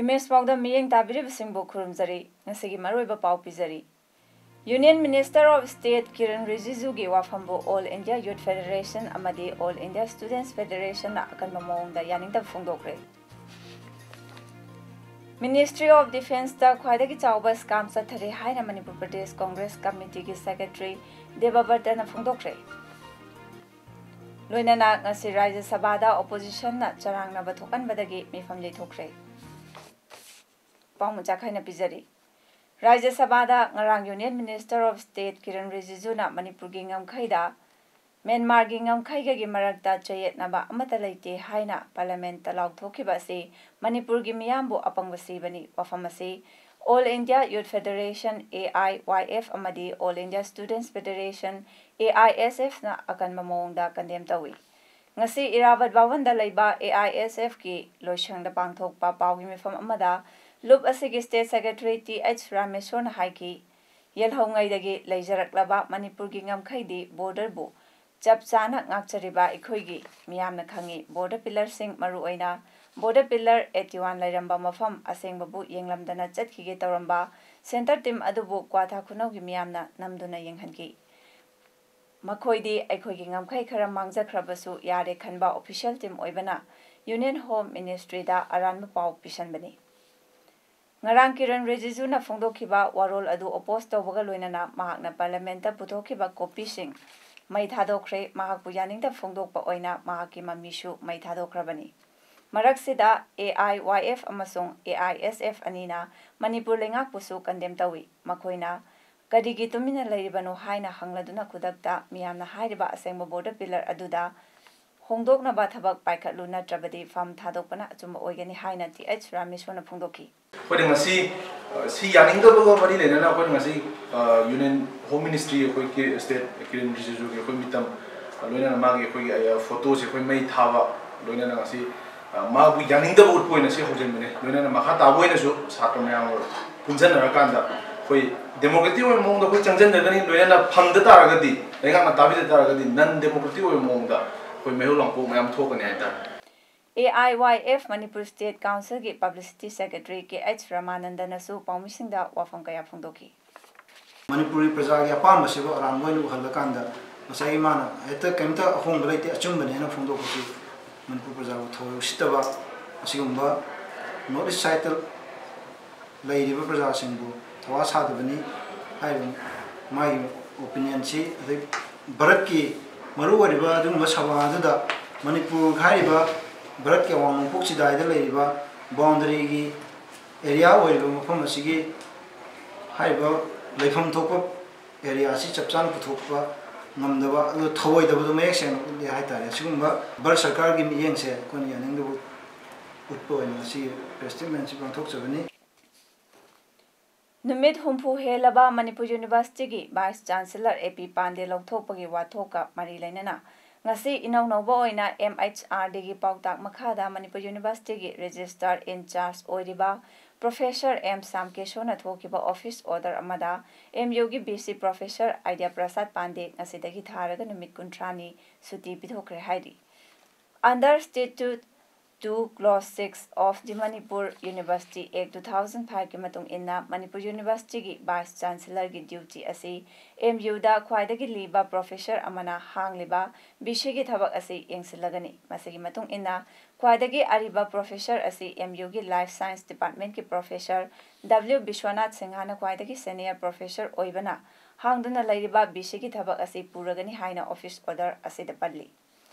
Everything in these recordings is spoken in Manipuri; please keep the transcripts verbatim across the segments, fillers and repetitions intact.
ꯏꯃꯦꯖ ꯄꯥꯎꯗ ꯃꯤꯠꯌꯦꯡ ꯇꯥꯕꯤꯔꯤꯕꯁꯤꯡꯕꯨ ꯈꯨꯔꯨꯝꯖꯔꯤ꯫ ꯉꯁꯤꯒꯤ ꯃꯔꯨꯑꯣꯏꯕ ꯄꯥꯎ ꯄꯤꯖꯔꯤ꯫ Union Minister of State Kiran ꯔꯤꯖꯤꯖꯨꯒꯤ ꯋꯥꯐꯝꯕꯨ All India Youth Federation ꯑꯃꯗꯤ All India Students Federation ꯅ ꯑꯀꯟꯕ ꯃꯑꯣꯡꯗ ꯌꯥꯅꯤꯡꯗꯕ ꯐꯣꯡꯗꯣꯛꯈ꯭ꯔꯦ꯫ Ministry of Defence ꯇ ꯈ꯭ꯋꯥꯏꯗꯒꯤ ꯆꯥꯎꯕ scam ꯆꯠꯊꯔꯦ ꯍꯥꯏꯅ ꯃꯅꯤꯄꯨꯔ ꯄ꯭ꯔꯗꯦꯁ ꯀꯣꯡꯒ꯭ꯔꯦꯁ ꯀꯃꯤꯇꯤꯒꯤ secretary ꯗꯦꯕꯕ꯭ꯔꯇꯅ ꯐꯣꯡꯗꯣꯛꯈ꯭ꯔꯦ꯫ ꯂꯣꯏꯅꯅ ꯉꯁꯤ ꯔꯥꯖ꯭ꯌ ꯁꯚꯥꯗ opposition ꯅ ꯆꯔꯥꯡꯅꯕ ꯊꯣꯛꯍꯟꯕꯗꯒꯤ ꯃꯤꯐꯝ ꯌꯩꯊꯣꯛꯈ꯭ꯔꯦ꯫ ꯄꯥꯎ ꯃꯆꯥ ꯈꯥꯏꯅ ꯄꯤꯖꯔꯤ꯫ ꯔꯥꯖ꯭ꯌ ꯁꯚꯥꯗ ꯉꯔꯥꯡ Union Minister of State Kiran ꯔꯤꯖꯤꯖꯨꯅ ꯃꯅꯤꯄꯨꯔꯒꯤ ꯉꯝꯈꯩꯗ ꯃ꯭ꯌꯥꯟꯃꯥꯔꯒꯤ ꯉꯝꯈꯩꯒꯒꯤ ꯃꯔꯛꯇ ꯆꯌꯦꯠꯅꯕ ꯑꯃꯠꯇ ꯂꯩꯇꯦ ꯍꯥꯏꯅ Parliament ꯇ ꯂꯥꯎꯊꯣꯛꯈꯤꯕ ꯑꯁꯤ ꯃꯅꯤꯄꯨꯔꯒꯤ ꯃꯤꯌꯥꯝꯕꯨ ꯑꯄꯪꯕ ꯁꯤꯕꯅꯤ꯫ ꯋꯥꯐꯝ ꯑꯁꯤ All India Youth Federation, A I Y F, ꯑꯃꯗꯤ All India Students Federation, A I S F, ꯅ ꯑꯀꯟꯕ ꯃꯑꯣꯡꯗ condemn ꯇꯧꯏ꯫ ꯉꯁꯤ ꯏꯔꯥꯕꯠ ꯚꯋꯟꯗ ꯂꯩꯕ A I S F ꯀꯤ ꯂꯣꯏꯁꯪꯗ ꯄꯥꯡꯊꯣꯛꯄ ꯄꯥꯎꯒꯤ ꯃꯤꯐꯝ ꯑꯃꯗ ꯂꯨꯞ ꯑꯁꯤꯒꯤ State Secretary T H ꯔꯥꯃꯦꯁꯣꯔꯅ ꯍꯥꯏꯈꯤ, ꯌꯦꯜꯍꯧꯉꯩꯗꯒꯤ ꯂꯩꯖꯔꯛꯂꯕ ꯃꯅꯤꯄꯨꯔꯒꯤ ꯉꯝꯈꯩꯗꯤ border ꯕꯨ ꯆꯞ ꯆꯥꯅ ꯉꯥꯛꯆꯔꯤꯕ ꯑꯩꯈꯣꯏꯒꯤ ꯃꯤꯌꯥꯝꯅ ꯈꯪꯏ꯫ Border pillar ꯁꯤꯡ, ꯃꯔꯨꯑꯣꯏꯅ border pillar eighty one ꯂꯩꯔꯝꯕ ꯃꯐꯝ ꯑꯁꯦꯡꯕꯕꯨ ꯌꯦꯡꯂꯝꯗꯅ ꯆꯠꯈꯤꯒꯦ ꯇꯧꯔꯝꯕ centre team ꯑꯗꯨꯕꯨ ꯀ꯭ꯋꯥꯊꯥ ꯈꯨꯅꯧꯒꯤ ꯃꯤꯌꯥꯝꯅ ꯅꯝꯗꯨꯅ ꯌꯦꯡꯍꯟꯈꯤ꯫ ꯃꯈꯣꯏꯗꯤ ꯑꯩꯈꯣꯏꯒꯤ ꯉꯝꯈꯩ ꯈꯔ ꯃꯥꯡꯖꯈ꯭ꯔꯕꯁꯨ ꯌꯥꯔꯦ ꯈꯟꯕ official team ꯑꯣꯏꯕꯅ Union Home Ministry ꯗ ꯑꯔꯥꯟꯕ ꯄꯥꯎ ꯄꯤꯁꯟꯕꯅꯤ꯫ ꯉꯔꯥꯡ ꯀꯤꯔꯟ ꯔꯤꯖꯤꯖꯨꯅ ꯐꯣꯡꯗꯣꯛꯈꯤꯕ ꯋꯥꯔꯣꯜ ꯑꯗꯨ oppose ꯇꯧꯕꯒ ꯂꯣꯏꯅꯅ ꯃꯍꯥꯛꯅ Parliament ꯇ ꯄꯨꯊꯣꯛꯈꯤꯕ copy ꯁꯤꯡ ꯃꯩ ꯊꯥꯗꯣꯛꯈ꯭ꯔꯦ꯫ ꯃꯍꯥꯛꯄꯨ ꯌꯥꯅꯤꯡꯗꯕ ꯐꯣꯡꯗꯣꯛꯄ ꯑꯣꯏꯅ ꯃꯍꯥꯛꯀꯤ ꯃꯃꯤꯁꯨ ꯃꯩ ꯊꯥꯗꯣꯛꯈ꯭ꯔꯕꯅꯤ꯫ ꯃꯔꯛꯁꯤꯗ A I Y F ꯑꯃꯁꯨꯡ A I S F ꯑꯅꯤꯅ ꯃꯅꯤꯄꯨꯔ ꯂꯩꯉꯥꯛꯄꯨꯁꯨ condemn ꯇꯧꯏ꯫ ꯃꯈꯣꯏꯅ "ꯀꯔꯤꯒꯤ ꯇꯨꯃꯤꯟꯅ ꯂꯩꯔꯤꯕꯅꯣ?" ꯍꯥꯏꯅ ꯍꯪꯂꯗꯨꯅ ꯈꯨꯗꯛꯇ ꯃꯤꯌꯥꯝꯅ ꯍꯥꯏꯔꯤꯕ ꯑꯁꯦꯡꯕ border pillar ꯑꯗꯨꯗ ꯍꯣꯡꯗꯣꯛꯅꯕ ꯊꯕꯛ ꯄꯥꯏꯈꯠꯂꯨ, ꯅꯠꯇ꯭ꯔꯕꯗꯤ ꯐꯝ ꯊꯥꯗꯣꯛꯄꯅ ꯑꯆꯨꯝꯕ ꯑꯣꯏꯒꯅꯤ ꯍꯥꯏꯅ ꯇꯤ ꯑꯩꯆ ꯔꯥꯃꯦꯁꯣꯔꯅ ꯐꯣꯡꯗꯣꯛꯈꯤ꯫ ꯑꯩꯈꯣꯏꯅ ꯉꯁꯤ, ꯑ, ꯁꯤ ꯌꯥꯅꯤꯡꯗꯕꯒ ꯃꯔꯤ ꯂꯩꯅꯅ ꯑꯩꯈꯣꯏꯅ ꯉꯁꯤ, ꯑ, Union Home Ministry, ꯑꯩꯈꯣꯏꯒꯤ state ꯀꯤꯔꯦꯟ ꯔꯤꯖꯤꯖꯨꯒꯤ ꯑꯩꯈꯣꯏ ꯃꯤꯇꯝ, ꯑ, ꯂꯣꯏꯅꯅ ꯃꯥꯒꯤ ꯑꯩꯈꯣꯏꯒꯤ, ꯑ, photoꯁꯦ ꯑꯩꯈꯣꯏ ꯃꯩ ꯊꯥꯕ, ꯂꯣꯏꯅꯅ ꯉꯁꯤ, ꯑ, ꯃꯥꯕꯨ ꯌꯥꯅꯤꯡꯗꯕ ꯎꯠꯄ ꯑꯣꯏꯅ ꯁꯤ ꯍꯧꯖꯤꯟꯕꯅꯦ꯫ ꯂꯣꯏꯅꯅ ꯃꯈꯥ ꯇꯥꯕ ꯑꯣꯏꯅꯁꯨ ꯁꯥꯇ꯭ꯔ ꯃꯌꯥꯝ ꯄꯨꯟꯁꯤꯟꯅꯔꯀꯥꯟꯗ ꯑꯩꯈꯣꯏ democratic ꯑꯣꯏꯕ ꯃꯑꯣꯡꯗ ꯑꯩꯈꯣꯏ ꯆꯪꯁꯤꯟꯖꯒꯅꯤ꯫ ꯂꯣꯏꯅꯅ ꯐꯪꯗ ꯇꯥꯔꯒꯗꯤ, ꯂꯩꯉꯥꯛꯅ ꯇꯥꯕꯤꯗ ꯇꯥꯔꯒꯗꯤ non democratic ꯑꯣꯏꯕ ꯃꯑꯣꯡꯗ ꯑꯩꯈꯣꯏ ꯃꯩꯍꯧ ꯂꯥꯡꯄꯣꯛ ꯃꯌꯥꯝ ꯊꯣꯛꯀꯅꯤ ꯍꯥꯏꯇꯥꯔꯦ꯫ A I Y F Manipur state councilꯒꯤ publicity secretary ꯀꯦ ꯑꯩꯆ ꯔꯃꯥꯅꯟꯗꯅꯁꯨ ꯄꯥꯎꯃꯤꯁꯤꯡꯗ ꯋꯥꯐꯝ ꯀꯌꯥ ꯐꯣꯡꯗꯣꯛꯈꯤ꯫ ꯃꯅꯤꯄꯨꯔꯒꯤ ꯄ꯭ꯔꯖꯥꯒꯤ ꯑꯄꯥꯝꯕꯁꯤꯕꯨ ꯑꯔꯥꯟꯕ ꯑꯣꯏꯅ ꯎꯍꯜꯂꯀꯥꯟꯗ ꯉꯁꯥꯏꯒꯤ ꯃꯥꯅ ꯍꯦꯛꯇ ꯀꯩꯝꯇ ꯑꯍꯣꯡꯕ ꯂꯩꯇꯦ, ꯑꯆꯨꯝꯕꯅꯦꯅ ꯐꯣꯡꯗꯣꯛꯄꯁꯤ ꯃꯅꯤꯄꯨꯔ ꯄ꯭ꯔꯖꯥꯕꯨ ꯊꯑꯣꯏ ꯎꯁꯤꯠꯇꯕ, ꯑꯁꯤꯒꯨꯝꯕ North East sideꯇ ꯂꯩꯔꯤꯕ ꯄ꯭ꯔꯖꯥꯁꯤꯡꯕꯨ ꯊꯋꯥ ꯁꯥꯗꯕꯅꯤ ꯍꯥꯏꯔꯤꯕ ꯃꯥꯒꯤ opinionꯁꯤ꯫ ꯑꯗꯩ ꯚꯥꯔꯠꯀꯤ ꯃꯔꯨꯑꯣꯏꯔꯤꯕ ꯑꯗꯨꯒꯨꯝꯕ ꯁꯚꯥ ꯑꯗꯨꯗ ꯃꯅꯤꯄꯨꯔ ꯍꯥꯏꯔꯤꯕ ꯚꯥꯔꯠꯀꯤ ꯑꯋꯥꯡ ꯅꯣꯡꯄꯣꯛ ꯆꯤꯗꯥꯏꯗ ꯂꯩꯔꯤꯕ boundaryꯒꯤ area ꯑꯣꯏꯔꯤꯕ ꯃꯐꯝ ꯑꯁꯤꯒꯤ ꯍꯥꯏꯔꯤꯕ ꯂꯩꯐꯝ ꯊꯣꯛꯄ area ꯑꯁꯤ ꯆꯞ ꯆꯥꯅ ꯄꯨꯊꯣꯛꯄ ꯉꯝꯗꯕ, ꯑꯗꯨ ꯊꯧꯑꯣꯏꯗꯕꯗꯨ ꯃꯌꯦꯛ ꯁꯦꯡꯅ ꯎꯠꯂꯤ ꯍꯥꯏꯇꯥꯔꯦ꯫ ꯑꯁꯤꯒꯨꯝꯕ ꯚꯥꯔꯠ ꯁꯔꯀꯥꯔꯒꯤ ꯃꯤꯠꯌꯦꯡꯁꯦ ꯑꯩꯈꯣꯏꯅ ꯌꯥꯅꯤꯡꯗꯕ ꯎꯠꯄ ꯑꯣꯏꯅ ꯉꯁꯤ press statementꯁꯤ ꯄꯥꯡꯊꯣꯛꯆꯕꯅꯤ꯫ ꯅꯨꯃꯤꯠ ꯍꯨꯝꯐꯨ ꯍꯦꯜꯂꯕ ꯃꯅꯤꯄꯨꯔ Universityꯒꯤ Vice Chancellor ꯑꯦ ꯄꯤ ꯄꯥꯟꯗꯦ ꯂꯧꯊꯣꯛꯄꯒꯤ ꯋꯥꯊꯣꯛꯀ ꯃꯔꯤ ꯂꯩꯅꯅ ꯉꯁꯤ ꯏꯅꯧ ꯅꯧꯕ ꯑꯣꯏꯅ ꯑꯦꯝ ꯑꯩꯆ ꯑꯥꯔ ꯗꯤꯒꯤ ꯄꯥꯎꯇꯥꯛ ꯃꯈꯥꯗ ꯃꯅꯤꯄꯨꯔ Universityꯒꯤ Registrar in charge ꯑꯣꯏꯔꯤꯕ Professor ꯑꯦꯝ ꯁꯥꯝꯀꯦꯁꯣꯔꯅ ꯊꯣꯛꯈꯤꯕ office order ꯑꯃꯗ ꯑꯦꯝ ꯌꯨꯒꯤ ꯚꯤ ꯁꯤ Professor ꯑꯥꯏꯗ꯭ꯌ ꯄ꯭ꯔꯁꯥꯗ ꯄꯥꯟꯗꯦ ꯉꯁꯤꯗꯒꯤ ꯊꯥꯔꯒ ꯅꯨꯃꯤꯠ ꯀꯨꯟꯊ꯭ꯔꯥꯅꯤ ꯁꯨꯇꯤ ꯄꯤꯊꯣꯛꯈ꯭ꯔꯦ ꯍꯥꯏꯔꯤ꯫ Under Statute two Clause six of the Manipur University Act two thousand fiveꯀꯤ ꯃꯇꯨꯡ ꯏꯟꯅ ꯃꯅꯤꯄꯨꯔ Universityꯒꯤ Vice Chancellorꯒꯤ duty ꯑꯁꯤ ꯑꯦꯝ ꯌꯨꯗ ꯈ꯭ꯋꯥꯏꯗꯒꯤ ꯂꯤꯕ professor ꯑꯃꯅ ꯍꯥꯡꯂꯤꯕ ꯚꯤ ꯁꯤꯒꯤ ꯊꯕꯛ ꯑꯁꯤ ꯌꯦꯡꯁꯤꯜꯂꯒꯅꯤ꯫ ꯃꯁꯤꯒꯤ ꯃꯇꯨꯡ ꯏꯟꯅ ꯈ꯭ꯋꯥꯏꯗꯒꯤ ꯑꯔꯤꯕ professor ꯑꯁꯤ ꯑꯦꯝ ꯌꯨꯒꯤ Life Science Departmentꯀꯤ Professor W Vishwanath ꯁꯤꯡꯍꯅ ꯈ꯭ꯋꯥꯏꯗꯒꯤ senior professor ꯑꯣꯏꯕꯅ ꯍꯥꯡꯗꯨꯅ ꯂꯩꯔꯤꯕ ꯚꯤ ꯁꯤꯒꯤ ꯊꯕꯛ ꯑꯁꯤ ꯄꯨꯔꯒꯅꯤ ꯍꯥꯏꯅ office order ꯑꯁꯤꯗ ꯄꯜꯂꯤ꯫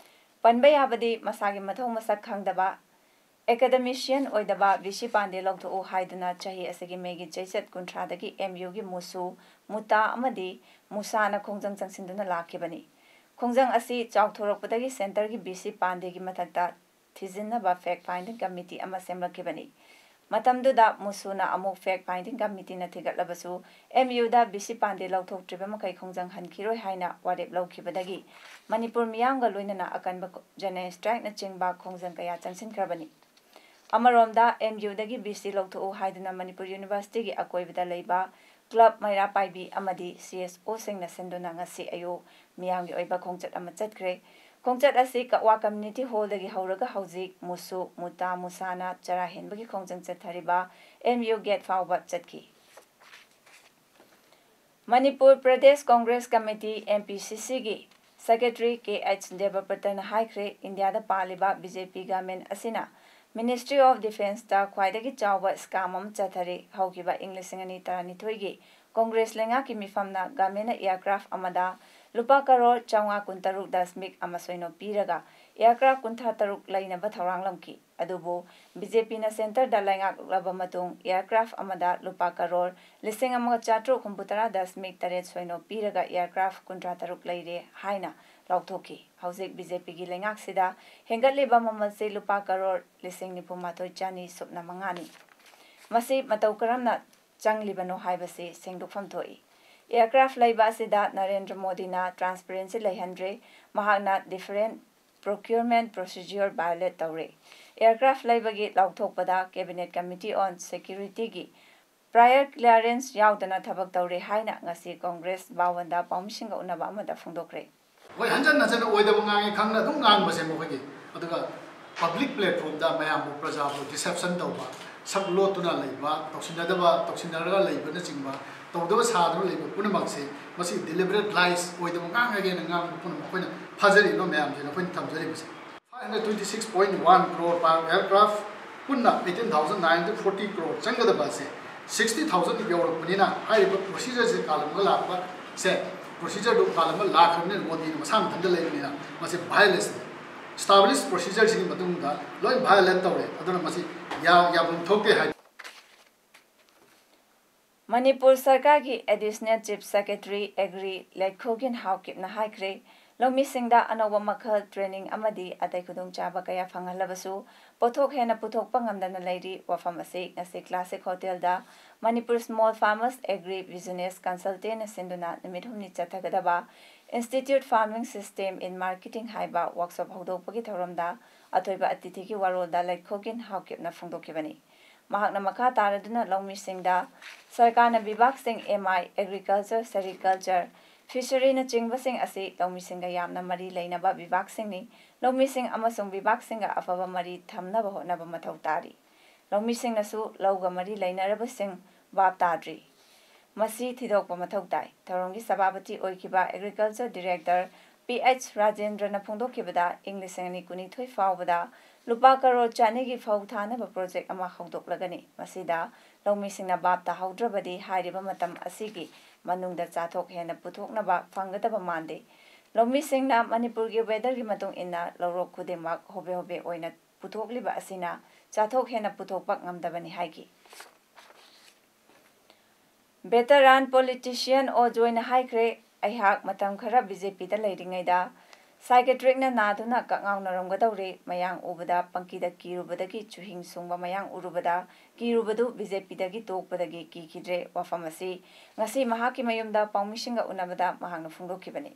ꯄꯟꯕ ꯌꯥꯕꯗꯤ ꯃꯁꯥꯒꯤ ꯃꯊꯧ ꯃꯁꯛ ꯈꯪꯗꯕ, academician ꯑꯣꯏꯗꯕ ꯚꯤ ꯁꯤ ꯄꯥꯟꯗꯦ ꯂꯧꯊꯣꯛꯎ ꯍꯥꯏꯗꯨꯅ ꯆꯍꯤ ꯑꯁꯤꯒꯤ ꯃꯦꯒꯤ ꯆꯩꯆꯠ ꯀꯨꯟꯊ꯭ꯔꯥꯗꯒꯤ ꯑꯦꯝ ꯌꯨꯒꯤ ꯃꯨꯁꯨ, ꯃꯨꯇꯥ ꯑꯃꯗꯤ ꯃꯨꯁꯥꯅ ꯈꯣꯡꯖꯪ ꯆꯪꯁꯤꯟꯗꯨꯅ ꯂꯥꯛꯈꯤꯕꯅꯤ꯫ ꯈꯣꯡꯖꯪ ꯑꯁꯤ ꯆꯥꯎꯊꯣꯔꯛꯄꯗꯒꯤ centreꯒꯤ ꯕꯤ ꯁꯤ ꯄꯥꯟꯗꯦꯒꯤ ꯃꯊꯛꯇ ꯊꯤꯖꯤꯟꯅꯕ fact finding committee ꯑꯃ ꯁꯦꯝꯂꯛꯈꯤꯕꯅꯤ꯫ ꯃꯇꯝꯗꯨꯗ ꯃꯨꯁꯨꯅ ꯑꯃꯨꯛ fact finding committeeꯅ ꯊꯤꯒꯠꯂꯕꯁꯨ, ꯑꯦꯝ ꯌꯨꯗ ꯕꯤ ꯁꯤ ꯄꯥꯟꯗꯦ ꯂꯧꯊꯣꯛꯇ꯭ꯔꯤꯕ ꯃꯈꯩ ꯈꯣꯡꯖꯪ ꯍꯟꯈꯤꯔꯣꯏ ꯍꯥꯏꯅ ꯋꯥꯔꯦꯞ ꯂꯧꯈꯤꯕꯗꯒꯤ ꯃꯅꯤꯄꯨꯔ ꯃꯤꯌꯥꯝꯒ ꯂꯣꯏꯅꯅ ꯑꯀꯟꯕ ꯖꯅ strikeꯅꯆꯤꯡꯕ ꯈꯣꯡꯖꯪ ꯀꯌꯥ ꯆꯪꯁꯤꯟꯈ꯭ꯔꯕꯅꯤ꯫ ꯑꯃꯔꯣꯝꯗ, ꯑꯦꯝ ꯌꯨꯗꯒꯤ ꯕꯤ ꯁꯤ ꯂꯧꯊꯣꯛꯎ ꯍꯥꯏꯗꯨꯅ ꯃꯅꯤꯄꯨꯔ ꯌꯨꯅꯤꯚꯔꯁꯤꯇꯤꯒꯤ ꯑꯀꯣꯏꯕꯗ ꯂꯩꯕ club ꯃꯩꯔꯥ ꯄꯥꯏꯕꯤ ꯑꯃꯗꯤ ꯁꯤ ꯑꯦꯁ ꯑꯣꯁꯤꯡꯅ ꯁꯤꯟꯗꯨꯅ ꯉꯁꯤ ꯑꯌꯨꯛ ꯃꯤꯌꯥꯝꯒꯤ ꯑꯣꯏꯕ ꯈꯣꯡꯆꯠ ꯑꯃ ꯆꯠꯈ꯭ꯔꯦ꯫ ꯈꯣꯡꯆꯠ ꯑꯁꯤ ꯀꯛꯋꯥ community hallꯗꯒꯤ ꯍꯧꯔꯒ ꯍꯧꯖꯤꯛ ꯃꯨꯁꯨ, ꯃꯨꯇꯥ, ꯃꯨꯁꯥꯅ ꯆꯔꯥ ꯍꯦꯟꯕꯒꯤ ꯈꯣꯡꯖꯪ ꯆꯠꯊꯔꯤꯕ ꯑꯦꯝ ꯌꯨ gate ꯐꯥꯎꯕ ꯆꯠꯈꯤ꯫ Manipur Pradesh Congress committee, M P ꯁꯤ ꯁꯤꯒꯤ secretary ꯀꯦ ꯑꯩꯆ ꯗꯦꯕꯕ꯭ꯔꯇꯅ ꯍꯥꯏꯈ꯭ꯔꯦ, ꯏꯟꯗꯤꯌꯥꯗ ꯄꯥꯜꯂꯤꯕ ꯕꯤ ꯖꯦ ꯄꯤ government ꯑꯁꯤꯅ Ministry of Defenceꯇ ꯈ꯭ꯋꯥꯏꯗꯒꯤ ꯆꯥꯎꯕ scam ꯑꯃ ꯆꯠꯊꯔꯤ꯫ ꯍꯧꯈꯤꯕ ꯏꯪ ꯂꯤꯁꯤꯡ ꯑꯅꯤ ꯇꯔꯥꯅꯤꯊꯣꯏꯒꯤ ꯀꯣꯡꯒ꯭ꯔꯦꯁ ꯂꯩꯉꯥꯛꯀꯤ ꯃꯤꯐꯝꯅ governmentꯅ aircraft ꯑꯃꯗ ꯂꯨꯄꯥ ꯀꯔꯣꯔ ꯆꯥꯝꯃꯉꯥ ꯀꯨꯟꯇꯔꯨꯛ ꯗꯁꯃꯤꯛ ꯑꯃ ꯁꯣꯏꯅꯣ ꯄꯤꯔꯒ aircraft ꯀꯨꯟꯊ꯭ꯔꯥ ꯇꯔꯨꯛ ꯂꯩꯅꯕ ꯊꯧꯔꯥꯡ ꯂꯧꯈꯤ꯫ ꯑꯗꯨꯕꯨ ꯕꯤ ꯖꯦ ꯄꯤꯅ centreꯗ ꯂꯩꯉꯥꯛꯂꯕ ꯃꯇꯨꯡ aircraft ꯑꯃꯗ ꯂꯨꯄꯥ ꯀꯔꯣꯔ ꯂꯤꯁꯤꯡ ꯑꯃꯒ ꯆꯥꯇ꯭ꯔꯨꯛ ꯍꯨꯝꯐꯨꯇꯔꯥ ꯗꯁꯃꯤꯛ ꯇꯔꯦꯠ ꯁꯣꯏꯅꯣ ꯄꯤꯔꯒ aircraft ꯀꯨꯟꯊ꯭ꯔꯥ ꯇꯔꯨꯛ ꯂꯩꯔꯦ ꯍꯥꯏꯅ ꯂꯥꯎꯊꯣꯛꯈꯤ꯫ ꯍꯧꯖꯤꯛ ꯕꯤ ꯖꯦ ꯄꯤꯒꯤ ꯂꯩꯉꯥꯛꯁꯤꯗ ꯍꯦꯟꯒꯠꯂꯤꯕ ꯃꯃꯜꯁꯤ ꯂꯨꯄꯥ ꯀꯔꯣꯔ ꯂꯤꯁꯤꯡ ꯅꯤꯐꯨ ꯃꯥꯊꯣꯏ ꯆꯅꯤ ꯁꯨꯞꯅ ꯃꯉꯥꯅꯤ꯫ ꯃꯁꯤ ꯃꯇꯧ ꯀꯔꯝꯅ ꯆꯪꯂꯤꯕꯅꯣ ꯍꯥꯏꯕꯁꯤ ꯁꯦꯡꯗꯣꯛꯐꯝ ꯊꯣꯛꯏ꯫ Aircraft ꯂꯩꯕ ꯑꯁꯤꯗ ꯅꯔꯦꯟꯗ꯭ꯔ ꯃꯣꯗꯤꯅ transparency ꯂꯩꯍꯟꯗ꯭ꯔꯦ, ꯃꯍꯥꯛꯅ different procurement procedure violate ꯇꯧꯔꯦ꯫ Aircraft ꯂꯩꯕꯒꯤ ꯂꯥꯎꯊꯣꯛꯄꯗ Cabinet Committee on Securityꯒꯤ prior clearance ꯌꯥꯎꯗꯅ ꯊꯕꯛ ꯇꯧꯔꯦ ꯍꯥꯏꯅ ꯉꯁꯤ ꯀꯣꯡꯒ꯭ꯔꯦꯁ ꯚꯥꯋꯟꯗ ꯄꯥꯎꯃꯤꯁꯤꯡꯒ ꯎꯅꯕ ꯑꯃꯗ ꯐꯣꯡꯗꯣꯛꯈ꯭ꯔꯦ꯫ ꯍꯣꯏ, ꯍꯟꯖꯟ ꯍꯟꯖꯟꯅ ꯑꯣꯏꯗꯕ ꯉꯥꯡꯉꯤ ꯈꯪꯅ ꯑꯗꯨꯝ ꯉꯥꯡꯕꯁꯦ ꯃꯈꯣꯏꯒꯤ, ꯑꯗꯨꯒ public platformꯗ ꯃꯌꯥꯝꯕꯨ, ꯄ꯭ꯔꯖꯥꯕꯨ deception ꯇꯧꯕ, ꯁꯛ ꯂꯣꯠꯇꯨꯅ ꯂꯩꯕ, ꯇꯧꯁꯤꯟꯅꯗꯕ, ꯇꯧꯁꯤꯟꯅꯔꯒ ꯂꯩꯕꯅꯆꯤꯡꯕ, ꯇꯧꯗꯕ ꯁꯥꯗꯨꯅ ꯂꯩꯕ ꯄꯨꯝꯅꯃꯛꯁꯦ, ꯃꯁꯤ deliberate lies, ꯑꯣꯏꯗꯕ ꯉꯥꯡꯉꯒꯦꯅ ꯉꯥꯡꯕ ꯄꯨꯝꯅꯃꯛ ꯑꯩꯈꯣꯏꯅ ꯐꯥꯖꯔꯤꯕ ꯃꯌꯥꯝꯁꯤꯅ ꯑꯩꯈꯣꯏꯅ ꯊꯝꯖꯔꯤꯕꯁꯦ꯫ Five hundred twenty six point one crore per aircraft, ꯄꯨꯟꯅ eighteen thousand nine hundred forty crore ꯆꯪꯒꯗꯕ ꯑꯁꯦ sixty thousand ꯌꯧꯔꯛꯄꯅꯤꯅ, ꯍꯥꯏꯔꯤꯕ procedureꯁꯦ ꯀꯥꯜꯂꯝꯃꯒ ꯂꯥꯛꯄꯁꯦ, procedureꯗꯨ ꯀꯥꯜꯂꯝꯃꯒ ꯂꯥꯛꯈ꯭ꯔꯕꯅꯤꯅ, ꯃꯣꯗꯤꯅ ꯃꯁꯥ ꯃꯊꯟꯇ ꯂꯩꯕꯅꯤꯅ, ꯃꯁꯤ violationꯅꯤ꯫ Established procedureꯁꯤꯒꯤ ꯃꯇꯨꯡꯗ ꯂꯣꯏ violate ꯇꯧꯔꯦ꯫ ꯑꯗꯨꯅ ꯃꯁꯤ ꯌꯥ-, ꯌꯥꯐꯝ ꯊꯣꯛꯇꯦ ꯍꯥꯏ꯫ ꯃꯅꯤꯄꯨꯔ ꯁꯔꯀꯥꯔꯒꯤ Additional Chief Secretary Agri ꯂꯩꯈꯣꯒꯤꯟ ꯍꯥꯎꯀꯤꯞꯅ ꯍꯥꯏꯈ꯭ꯔꯦ, ꯂꯧꯃꯤꯁꯤꯡꯗ ꯑꯅꯧꯕ ꯃꯈꯜ training ꯑꯃꯗꯤ ꯑꯇꯩ ꯈꯨꯗꯣꯡꯆꯥꯕ ꯀꯌꯥ ꯐꯪꯍꯜꯂꯕꯁꯨ ꯄꯣꯠꯊꯣꯛ ꯍꯦꯟꯅ ꯄꯨꯊꯣꯛꯄ ꯉꯝꯗꯅ ꯂꯩꯔꯤ꯫ ꯋꯥꯐꯝ ꯑꯁꯤ ꯉꯁꯤ Classic Hotel ꯗ Manipur Small Farmers Agri Business Consultant ꯅ ꯁꯤꯟꯗꯨꯅ ꯅꯨꯃꯤꯠ ꯍꯨꯝꯅꯤ ꯆꯠꯊꯒꯗꯕ Institute Farming System in Marketing ꯍꯥꯏꯕ workshop ꯍꯧꯗꯣꯛꯄꯒꯤ ꯊꯧꯔꯝꯗ ꯑꯊꯣꯏꯕ ꯑꯇꯤꯊꯤꯒꯤ ꯋꯥꯔꯣꯜꯗ ꯂꯩꯈꯣꯒꯤꯟ ꯍꯥꯎꯀꯤꯞꯅ ꯐꯣꯡꯗꯣꯛꯈꯤꯕꯅꯤ꯫ ꯃꯍꯥꯛꯅ ꯃꯈꯥ ꯇꯥꯔꯗꯨꯅ ꯂꯧꯃꯤꯁꯤꯡꯗ ꯁꯔꯀꯥꯔꯅ ꯕꯤꯚꯥꯒꯁꯤꯡ M I, Agriculture, Sericulture, Fishery ꯅꯆꯤꯡꯕꯁꯤꯡ ꯑꯁꯤ ꯂꯧꯃꯤꯁꯤꯡꯒ ꯌꯥꯝꯅ ꯃꯔꯤ ꯂꯩꯅꯕ ꯕꯤꯚꯥꯒꯁꯤꯡꯅꯤ꯫ ꯂꯧꯃꯤꯁꯤꯡ ꯑꯃꯁꯨꯡ ꯕꯤꯚꯥꯒꯁꯤꯡꯒ ꯑꯐꯕ ꯃꯔꯤ ꯊꯝꯅꯕ ꯍꯣꯠꯅꯕ ꯃꯊꯧ ꯇꯥꯔꯤ꯫ ꯂꯧꯃꯤꯁꯤꯡꯅꯁꯨ ꯂꯧꯒ ꯃꯔꯤ ꯂꯩꯅꯔꯕꯁꯤꯡ ꯚꯥꯞ ꯇꯥꯗ꯭ꯔꯤ꯫ ꯃꯁꯤ ꯊꯤꯗꯣꯛꯄ ꯃꯊꯧ ꯇꯥꯏ꯫ ꯊꯧꯔꯝꯒꯤ ꯁꯚꯥꯄꯇꯤ ꯑꯣꯏꯈꯤꯕ Agriculture Director P H ꯔꯥꯖꯦꯟꯗ꯭ꯔꯅ ꯐꯣꯡꯗꯣꯛꯈꯤꯕꯗ, ꯏꯪ ꯂꯤꯁꯤꯡ ꯑꯅꯤ ꯀꯨꯟꯅꯤꯊꯣꯏ ꯐꯥꯎꯕꯗ ꯂꯨꯄꯥ ꯀꯔꯣꯔ ꯆꯅꯤꯒꯤ ꯐꯧ ꯊꯥꯅꯕ project ꯑꯃ ꯍꯧꯗꯣꯛꯂꯒꯅꯤ꯫ ꯃꯁꯤꯗ ꯂꯧꯃꯤꯁꯤꯡꯅ ꯚꯥꯞ ꯇꯥꯍꯧꯗ꯭ꯔꯕꯗꯤ ꯍꯥꯏꯔꯤꯕ ꯃꯇꯝ ꯑꯁꯤꯒꯤ ꯃꯅꯨꯡꯗ ꯆꯥꯊꯣꯛ ꯍꯦꯟꯅ ꯄꯨꯊꯣꯛꯅꯕ ꯐꯪꯒꯗꯕ ꯃꯥꯟꯗꯦ꯫ ꯂꯧꯃꯤꯁꯤꯡꯅ ꯃꯅꯤꯄꯨꯔꯒꯤ weather ꯒꯤ ꯃꯇꯨꯡ ꯏꯟꯅ ꯂꯧꯔꯣꯛ ꯈꯨꯗꯤꯡꯃꯛ ꯍꯣꯕꯦ ꯍꯣꯕꯦ ꯑꯣꯏꯅ ꯄꯨꯊꯣꯛꯂꯤꯕ ꯑꯁꯤꯅ ꯆꯥꯊꯣꯛ ꯍꯦꯟꯅ ꯄꯨꯊꯣꯛꯄ ꯉꯝꯗꯕꯅꯤ ꯍꯥꯏꯈꯤ꯫ Veteran politician ꯑꯣ ꯖꯣꯏꯅ ꯍꯥꯏꯈ꯭ꯔꯦ, ꯑꯩꯍꯥꯛ ꯃꯇꯝ ꯈꯔ B J P ꯗ ꯂꯩꯔꯤꯉꯩꯗ psychiatric ꯅ ꯅꯥꯗꯨꯅ ꯀꯛꯉꯥꯎꯅꯔꯝꯒꯗꯧꯔꯦ꯫ ꯃꯌꯥꯡ ꯎꯕꯗ ꯄꯪꯀꯤꯗ ꯀꯤꯔꯨꯕꯗꯒꯤ ꯆꯨꯍꯤꯡ ꯁꯨꯡꯕ ꯃꯌꯥꯡ ꯎꯔꯨꯕꯗ ꯀꯤꯔꯨꯕꯗꯨ B J P ꯗꯒꯤ ꯇꯣꯛꯄꯗꯒꯤ ꯀꯤꯈꯤꯗ꯭ꯔꯦ꯫ ꯋꯥꯐꯝ ꯑꯁꯤ ꯉꯁꯤ ꯃꯍꯥꯛꯀꯤ ꯃꯌꯨꯝꯗ ꯄꯥꯎꯃꯤꯁꯤꯡꯒ ꯎꯅꯕꯗ ꯃꯍꯥꯛꯅ ꯐꯣꯡꯗꯣꯛꯈꯤꯕꯅꯤ꯫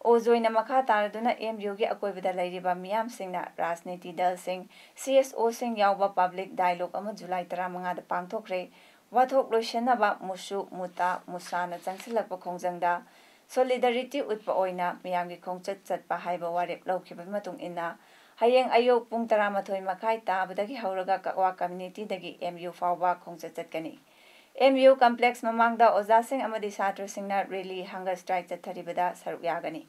ꯑꯣ ꯖꯣꯏꯅ ꯃꯈꯥ ꯇꯥꯔꯗꯨꯅ M U ꯒꯤ ꯑꯀꯣꯏꯕꯗ ꯂꯩꯔꯤꯕ ꯃꯤꯌꯥꯝꯁꯤꯡꯅ ꯔꯥꯖꯅꯤꯇꯤ ꯗꯜꯁꯤꯡ, C S O ꯁꯤꯡ ꯌꯥꯎꯕ public dialogue ꯑꯃ July ꯇꯔꯥꯃꯉꯥꯗ ꯄꯥꯡꯊꯣꯛꯈ꯭ꯔꯦ꯫ ꯋꯥꯊꯣꯛ ꯂꯣꯏꯁꯤꯟꯅꯕ ꯃꯨꯁꯨ, ꯃꯨꯇꯥ, ꯃꯨꯁꯥꯅ ꯆꯪꯁꯤꯜꯂꯛꯄ ꯈꯣꯡꯖꯪꯗ solidarity ꯎꯠꯄ ꯑꯣꯏꯅ ꯃꯤꯌꯥꯝꯒꯤ ꯈꯣꯡꯆꯠ ꯆꯠꯄ ꯍꯥꯏꯕ ꯋꯥꯔꯦꯞ ꯂꯧꯈꯤꯕꯒꯤ ꯃꯇꯨꯡ ꯏꯟꯅ ꯍꯌꯦꯡ ꯑꯌꯨꯛ ꯄꯨꯡ ꯇꯔꯥꯃꯥꯊꯣꯏ ꯃꯈꯥꯏ ꯇꯥꯕꯗꯒꯤ ꯍꯧꯔꯒ ꯀꯛꯋꯥ community ꯗꯒꯤ M U ꯐꯥꯎꯕ ꯈꯣꯡꯆꯠ ꯆꯠꯀꯅꯤ꯫ M U complex ꯃꯃꯥꯡꯗ ꯑꯣꯖꯥꯁꯤꯡ ꯑꯃꯗꯤ ꯁꯥꯇ꯭ꯔꯁꯤꯡꯅ rally, hunger strike ꯆꯠꯊꯔꯤꯕꯗ ꯁꯔꯨꯛ ꯌꯥꯒꯅꯤ꯫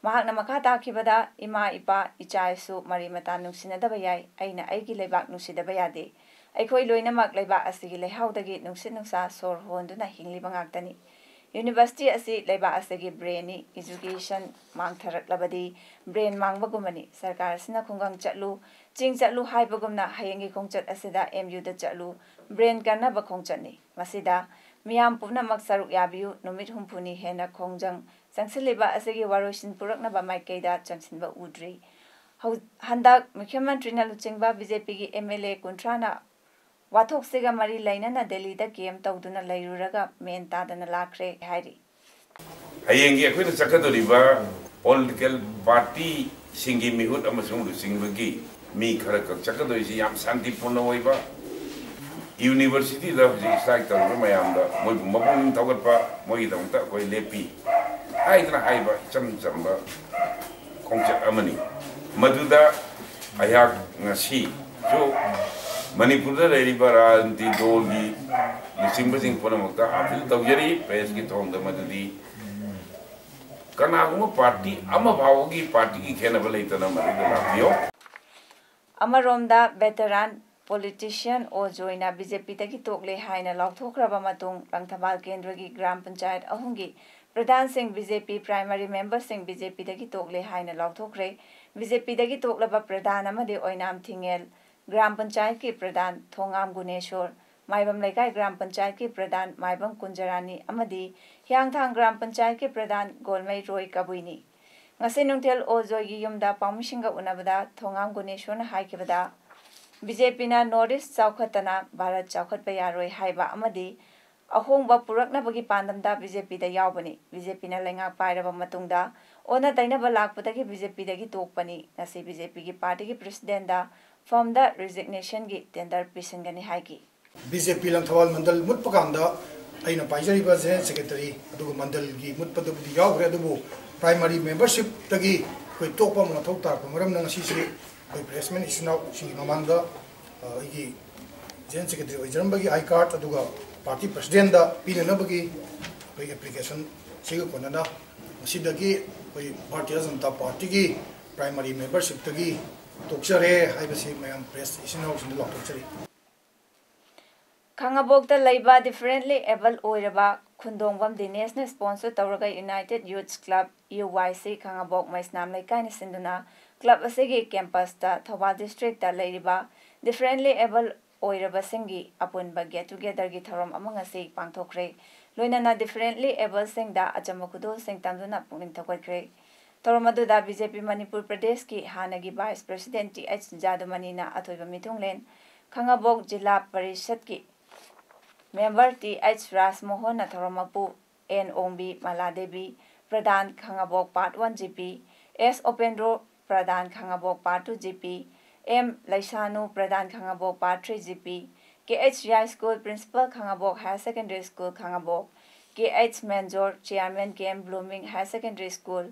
ꯃꯍꯥꯛꯅ ꯃꯈꯥ ꯇꯥꯈꯤꯕꯗ, ꯏꯃꯥ, ꯏꯄꯥ, ꯏꯆꯥ ꯏꯁꯨ, ꯃꯔꯤ ꯃꯇꯥ ꯅꯨꯡꯁꯤꯅꯗꯕ ꯌꯥꯏ, ꯑꯩꯅ ꯑꯩꯒꯤ ꯂꯩꯕꯥꯛ ꯅꯨꯡꯁꯤꯗꯕ ꯌꯥꯗꯦ꯫ ꯑꯩꯈꯣꯏ ꯂꯣꯏꯅꯃꯛ ꯂꯩꯕꯥꯛ ꯑꯁꯤꯒꯤ ꯂꯩꯍꯥꯎꯗꯒꯤ ꯅꯨꯡꯁꯤꯠ ꯅꯨꯡꯁꯥ ꯁꯣꯔ ꯍꯣꯟꯗꯨꯅ ꯍꯤꯡꯂꯤꯕ ꯉꯥꯛꯇꯅꯤ꯫ University ꯑꯁꯤ ꯂꯩꯕꯥꯛ ꯑꯁꯤꯒꯤ brain ꯅꯤ꯫ Education ꯃꯥꯡꯊꯔꯛꯂꯕꯗꯤ brain ꯃꯥꯡꯕꯒꯨꯝꯕꯅꯤ꯫ ꯁꯔꯀꯥꯔ ꯑꯁꯤꯅ ꯈꯨꯡꯒꯪ ꯆꯠꯂꯨ, ꯆꯤꯡ ꯆꯠꯂꯨ ꯍꯥꯏꯕꯒꯨꯝꯅ ꯍꯌꯦꯡꯒꯤ ꯈꯣꯡꯆꯠ ꯑꯁꯤꯗ M U ꯗ ꯆꯠꯂꯨ, brain ꯀꯟꯅꯕ ꯈꯣꯡꯆꯠꯅꯤ꯫ ꯃꯁꯤꯗ ꯃꯤꯌꯥꯝ ꯄꯨꯝꯅꯃꯛ ꯁꯔꯨꯛ ꯌꯥꯕꯤꯌꯨ꯫ ꯅꯨꯃꯤꯠ ꯍꯨꯝꯐꯨꯅꯤ ꯍꯦꯟꯅ ꯈꯣꯡꯖꯪ ꯆꯪꯁꯤꯜꯂꯤꯕ ꯑꯁꯤꯒꯤ ꯋꯥꯔꯣꯏꯁꯤꯟ ꯄꯨꯔꯛꯅꯕ ꯃꯥꯏꯀꯩꯗ ꯆꯪꯁꯤꯟꯕ ꯎꯗ꯭ꯔꯤ꯫ ꯍꯧ-, ꯍꯟꯗꯛ ꯃꯨꯈ꯭ꯌ ꯃꯟꯇ꯭ꯔꯤꯅ ꯂꯨꯆꯤꯡꯕ ꯕꯤ ꯖꯦ ꯄꯤꯒꯤ ꯑꯦꯝ ꯑꯦꯜ ꯑꯦ ꯀꯨꯟꯊ꯭ꯔꯥꯅ ꯋꯥꯊꯣꯛꯁꯤꯒ ꯃꯔꯤ ꯂꯩꯅꯅ ꯗꯦꯜꯂꯤꯗ ꯀꯦꯝ ꯇꯧꯗꯨꯅ ꯂꯩꯔꯨꯔꯒ ꯃꯦꯟ ꯇꯥꯗꯅ ꯂꯥꯛꯈ꯭ꯔꯦ ꯍꯥꯏꯔꯤ꯫ ꯍꯌꯦꯡꯒꯤ ꯑꯩꯈꯣꯏꯅ ꯆꯠꯀꯗꯧꯔꯤꯕ ꯄꯣꯂꯤꯇꯤꯀꯦꯜ ꯄꯥꯔꯇꯤꯁꯤꯡꯒꯤ ꯃꯤꯍꯨꯠ ꯑꯃꯁꯨꯡ ꯂꯨꯆꯤꯡꯕꯒꯤ ꯃꯤ ꯈꯔꯈꯛ ꯆꯠꯀꯗꯧꯔꯤꯁꯤ ꯌꯥꯝ ꯁꯥꯟꯇꯤꯄꯨꯔꯅ ꯑꯣꯏꯕ, ꯌꯨꯅꯤꯚꯔꯁꯤꯇꯤꯗ ꯍꯧꯖꯤꯛ ꯁ꯭ꯇ꯭ꯔꯥꯏꯛ ꯇꯧꯔꯤꯕ ꯃꯌꯥꯝꯗ ꯃꯣꯏꯕꯨ ꯃꯄꯨꯛꯅꯤꯡ ꯊꯧꯒꯠꯄ, ꯃꯣꯏꯒꯤꯗꯃꯛꯇ ꯑꯩꯈꯣꯏ ꯂꯦꯞꯄꯤ ꯍꯥꯏꯗꯅ ꯍꯥꯏꯕ ꯏꯆꯝ ꯆꯝꯕ ꯈꯣꯡꯆꯠ ꯑꯃꯅꯤ꯫ ꯃꯗꯨꯗ ꯑꯩꯍꯥꯛ ꯉꯁꯤꯁꯨ ꯃꯅꯤꯄꯨꯔꯗ ꯂꯩꯔꯤꯕ ꯔꯥꯖꯅꯤꯇꯤ ꯗꯣꯜꯒꯤ ꯂꯨꯆꯤꯡꯕꯁꯤꯡ ꯄꯨꯝꯅꯃꯛꯇ ꯑꯥꯄꯤꯜ ꯇꯧꯖꯔꯤ, ꯄ꯭ꯔꯦꯁꯀꯤ ꯊꯣꯡꯗ, ꯃꯗꯨꯗꯤ ꯀꯅꯥꯒꯨꯝꯕ ꯄꯥꯔꯇꯤ ꯑꯃ ꯐꯥꯎꯕꯒꯤ ꯄꯥꯔꯇꯤꯒꯤ ꯈꯦꯠꯅꯕ ꯂꯩꯇꯅ ꯃꯗꯨꯗ ꯂꯥꯛꯄꯤꯌꯨ꯫ ꯑꯃꯔꯣꯝꯗ veteran politician ꯑꯣ ꯖꯣꯏꯅ ꯕꯤ ꯖꯦ ꯄꯤꯗꯒꯤ ꯇꯣꯛꯂꯦ ꯍꯥꯏꯅ ꯂꯥꯎꯊꯣꯛꯈ꯭ꯔꯕ ꯃꯇꯨꯡ, ꯂꯪꯊꯕꯥꯜ ꯀꯦꯟꯗ꯭ꯔꯒꯤ ꯒ꯭ꯔꯥꯝ ꯄꯟꯆꯥꯌꯠ ꯑꯍꯨꯝꯒꯤ ꯄ꯭ꯔꯙꯥꯟꯁꯤꯡ ꯕꯤ ꯖꯦ ꯄꯤ primary memberꯁꯤꯡ ꯕꯤ ꯖꯦ ꯄꯤꯗꯒꯤ ꯇꯣꯛꯂꯦ ꯍꯥꯏꯅ ꯂꯥꯎꯊꯣꯛꯈ꯭ꯔꯦ꯫ ꯕꯤ ꯖꯦ ꯄꯤꯗꯒꯤ ꯇꯣꯛꯂꯕ ꯄ꯭ꯔꯙꯥꯟ ꯑꯃꯗꯤ ꯑꯣꯏꯅꯥꯝ ꯊꯤꯡꯉꯦꯜ ꯒ꯭ꯔꯥꯝ ꯄꯟꯆꯥꯌꯠꯀꯤ ꯄ꯭ꯔꯙꯥꯟ ꯊꯣꯉꯥꯝ ꯒꯨꯅꯦꯁꯣꯔ, ꯃꯥꯏꯕꯝ ꯂꯩꯀꯥꯏ ꯒ꯭ꯔꯥꯝ ꯄꯟꯆꯥꯌꯠꯀꯤ ꯄ꯭ꯔꯙꯥꯟ ꯃꯥꯏꯕꯝ ꯀꯨꯟꯖꯔꯥꯅꯤ ꯑꯃꯗꯤ ꯍꯤꯌꯥꯡꯊꯥꯡ ꯒ꯭ꯔꯥꯝ ꯄꯟꯆꯥꯌꯠꯀꯤ ꯄ꯭ꯔꯙꯥꯟ ꯒꯣꯜꯃꯩ ꯔꯣꯏ ꯀꯕꯨꯏꯅꯤ꯫ ꯉꯁꯤ ꯅꯨꯡꯊꯤꯜ ꯑꯣ ꯖꯣꯏꯒꯤ ꯌꯨꯝꯗ ꯄꯥꯎꯃꯤꯁꯤꯡꯒ ꯎꯅꯕꯗ ꯊꯣꯉꯥꯝ ꯒꯨꯅꯦꯁꯣꯔꯅ ꯍꯥꯏꯈꯤꯕꯗ, ꯕꯤ ꯖꯦ ꯄꯤꯅ North East ꯆꯥꯎꯈꯠꯇꯅ ꯚꯥꯔꯠ ꯆꯥꯎꯈꯠꯄ ꯌꯥꯔꯣꯏ ꯍꯥꯏꯕ ꯑꯃꯗꯤ ꯑꯍꯣꯡꯕ ꯄꯨꯔꯛꯅꯕꯒꯤ ꯄꯥꯟꯗꯝꯗ ꯕꯤ ꯖꯦ ꯄꯤꯗ ꯌꯥꯎꯕꯅꯤ꯫ ꯕꯤ ꯖꯦ ꯄꯤꯅ ꯂꯩꯉꯥꯛ ꯄꯥꯏꯔꯕ ꯃꯇꯨꯡꯗ ꯑꯣꯟꯅ ꯇꯩꯅꯕ ꯂꯥꯛꯄꯗꯒꯤ ꯕꯤ ꯖꯦ ꯄꯤꯗꯒꯤ ꯇꯣꯛꯄꯅꯤ꯫ ꯉꯁꯤ ꯕꯤ ꯖꯦ ꯄꯤꯒꯤ ꯄꯥꯔꯇꯤꯒꯤ ꯄ꯭ꯔꯦꯁꯤꯗꯦꯟꯗ ꯐꯣꯔꯝꯗ ꯔꯤꯖꯤꯒꯅꯦꯁꯟꯒꯤ ꯇꯦꯟꯗꯔ ꯄꯤꯁꯤꯟꯒꯅꯤ ꯍꯥꯏꯈꯤ꯫ ꯕꯤ ꯖꯦ ꯄꯤ ꯂꯪꯊꯕꯥꯜ ꯃꯟꯗꯜ ꯃꯨꯠꯄ ꯀꯥꯟꯗ ꯑꯩꯅ ꯄꯥꯏꯖꯔꯤꯕ ꯖꯦꯅꯔꯦꯜ ꯁꯦꯀ꯭ꯔꯦꯇꯔꯤ ꯑꯗꯨꯒ ꯃꯟꯗꯜꯒꯤ ꯃꯨꯠꯄꯗꯨꯕꯨꯗꯤ ꯌꯥꯎꯈ꯭ꯔꯦ, ꯑꯗꯨꯕꯨ ꯄ꯭ꯔꯥꯏꯃꯔꯤ ꯃꯦꯝꯕꯔꯁꯤꯞꯇꯒꯤ ꯑꯩꯈꯣꯏ ꯇꯣꯛꯄ ꯑꯃ ꯃꯊꯧ ꯇꯥꯔꯛꯄ ꯃꯔꯝꯅ ꯉꯁꯤꯁꯤ ꯑꯩꯈꯣꯏ ꯄ꯭ꯔꯦꯁ ꯃꯤꯠ ꯏꯆꯤꯟ ꯏꯅꯥꯎꯁꯤꯡꯒꯤ ꯃꯃꯥꯡꯗ, ꯑ, ꯑꯩꯒꯤ ꯖꯦꯅꯔꯦꯜ ꯁꯦꯀ꯭ꯔꯦꯇꯔꯤ ꯑꯣꯏꯖꯔꯝꯕꯒꯤ ꯑꯥꯏ ꯀꯥꯔꯗ ꯑꯗꯨꯒ ꯄꯥꯔꯇꯤ ꯄ꯭ꯔꯦꯁꯤꯗꯦꯟꯗ ꯄꯤꯅꯅꯕꯒꯤ ꯑꯩꯈꯣꯏ ꯑꯦꯄ꯭ꯂꯤꯀꯦꯁꯟꯁꯤꯒ ꯀꯣꯟꯅꯅ ꯉꯁꯤꯗꯒꯤ ꯑꯩꯈꯣꯏ ꯚꯥꯔꯇꯤꯌ ꯖꯅꯇꯥ ꯄꯥꯔꯇꯤꯒꯤ ꯄ꯭ꯔꯥꯏꯃꯔꯤ ꯃꯦꯝꯕꯔꯁꯤꯞꯇꯒꯤ ꯇꯣꯛꯆꯔꯦ ꯍꯥꯏꯕꯁꯤ ꯃꯌꯥꯝ ꯄ꯭ꯔꯦꯁ ꯏꯆꯤꯟ ꯏꯅꯥꯎꯁꯤꯡꯗ ꯂꯥꯎꯊꯣꯛꯆꯔꯤ꯫ ꯈꯥꯉꯕꯣꯛꯇ ꯂꯩꯕ differently abled ꯑꯣꯏꯔꯕ ꯈꯨꯟꯗꯣꯡꯕꯝ ꯗꯤꯅꯦꯁꯅ sponsor ꯇꯧꯔꯒ United Youth Club, ꯌꯨ ꯋꯥꯏ ꯁꯤ, ꯈꯥꯉꯕꯣꯛ ꯃꯩꯁꯅꯥꯝ ꯂꯩꯀꯥꯏꯅ ꯁꯤꯟꯗꯨꯅ club ꯑꯁꯤꯒꯤ campusꯇ ꯊꯧꯕꯥꯜ districtꯇ ꯂꯩꯔꯤꯕ differently abled ꯑꯣꯏꯔꯕꯁꯤꯡꯒꯤ ꯑꯄꯨꯟꯕ get togetherꯒꯤ ꯊꯧꯔꯝ ꯑꯃ ꯉꯁꯤ ꯄꯥꯡꯊꯣꯛꯈ꯭ꯔꯦ꯫ ꯂꯣꯏꯅꯅ differently abledꯁꯤꯡꯗ ꯑꯆꯝꯕ ꯈꯨꯗꯣꯜꯁꯤꯡ ꯇꯝꯗꯨꯅ ꯄꯨꯛꯅꯤꯡ ꯊꯧꯒꯠꯈ꯭ꯔꯦ꯫ ꯊꯧꯔꯝ ꯑꯗꯨꯗ B J P ꯃꯅꯤꯄꯨꯔ ꯄ꯭ꯔꯗꯦꯁꯀꯤ ꯍꯥꯟꯅꯒꯤ Vice President T H ꯖꯥꯗꯨꯃꯅꯤꯅ ꯑꯊꯣꯏꯕ ꯃꯤꯊꯨꯡꯂꯦꯟ, ꯈꯥꯉꯕꯣꯛ ꯖꯤꯂꯥ ꯄꯔꯤꯁꯠꯀꯤ member T H ꯔꯥꯖꯃꯣꯍꯟꯅ ꯊꯧꯔꯝ ꯃꯄꯨ, N ꯑꯣꯡꯕꯤ ꯃꯂꯥꯗꯦꯕꯤ, ꯄ꯭ꯔꯙꯥꯟ ꯈꯥꯉꯕꯣꯛ Part One G P, S ꯎꯄꯦꯟꯗ꯭ꯔꯣ, ꯄ꯭ꯔꯙꯥꯟ ꯈꯥꯉꯕꯣꯛ Part Two G P, M ꯂꯩꯁꯥꯅꯨ, ꯄ꯭ꯔꯙꯥꯟ ꯈꯥꯉꯕꯣꯛ Part Three G P, K H High School Principal ꯈꯥꯉꯕꯣꯛ Higher Secondary School ꯈꯥꯉꯕꯣꯛ, K H ꯃꯦꯟꯖꯣꯔ, Chairman K M Blooming Higher Secondary School,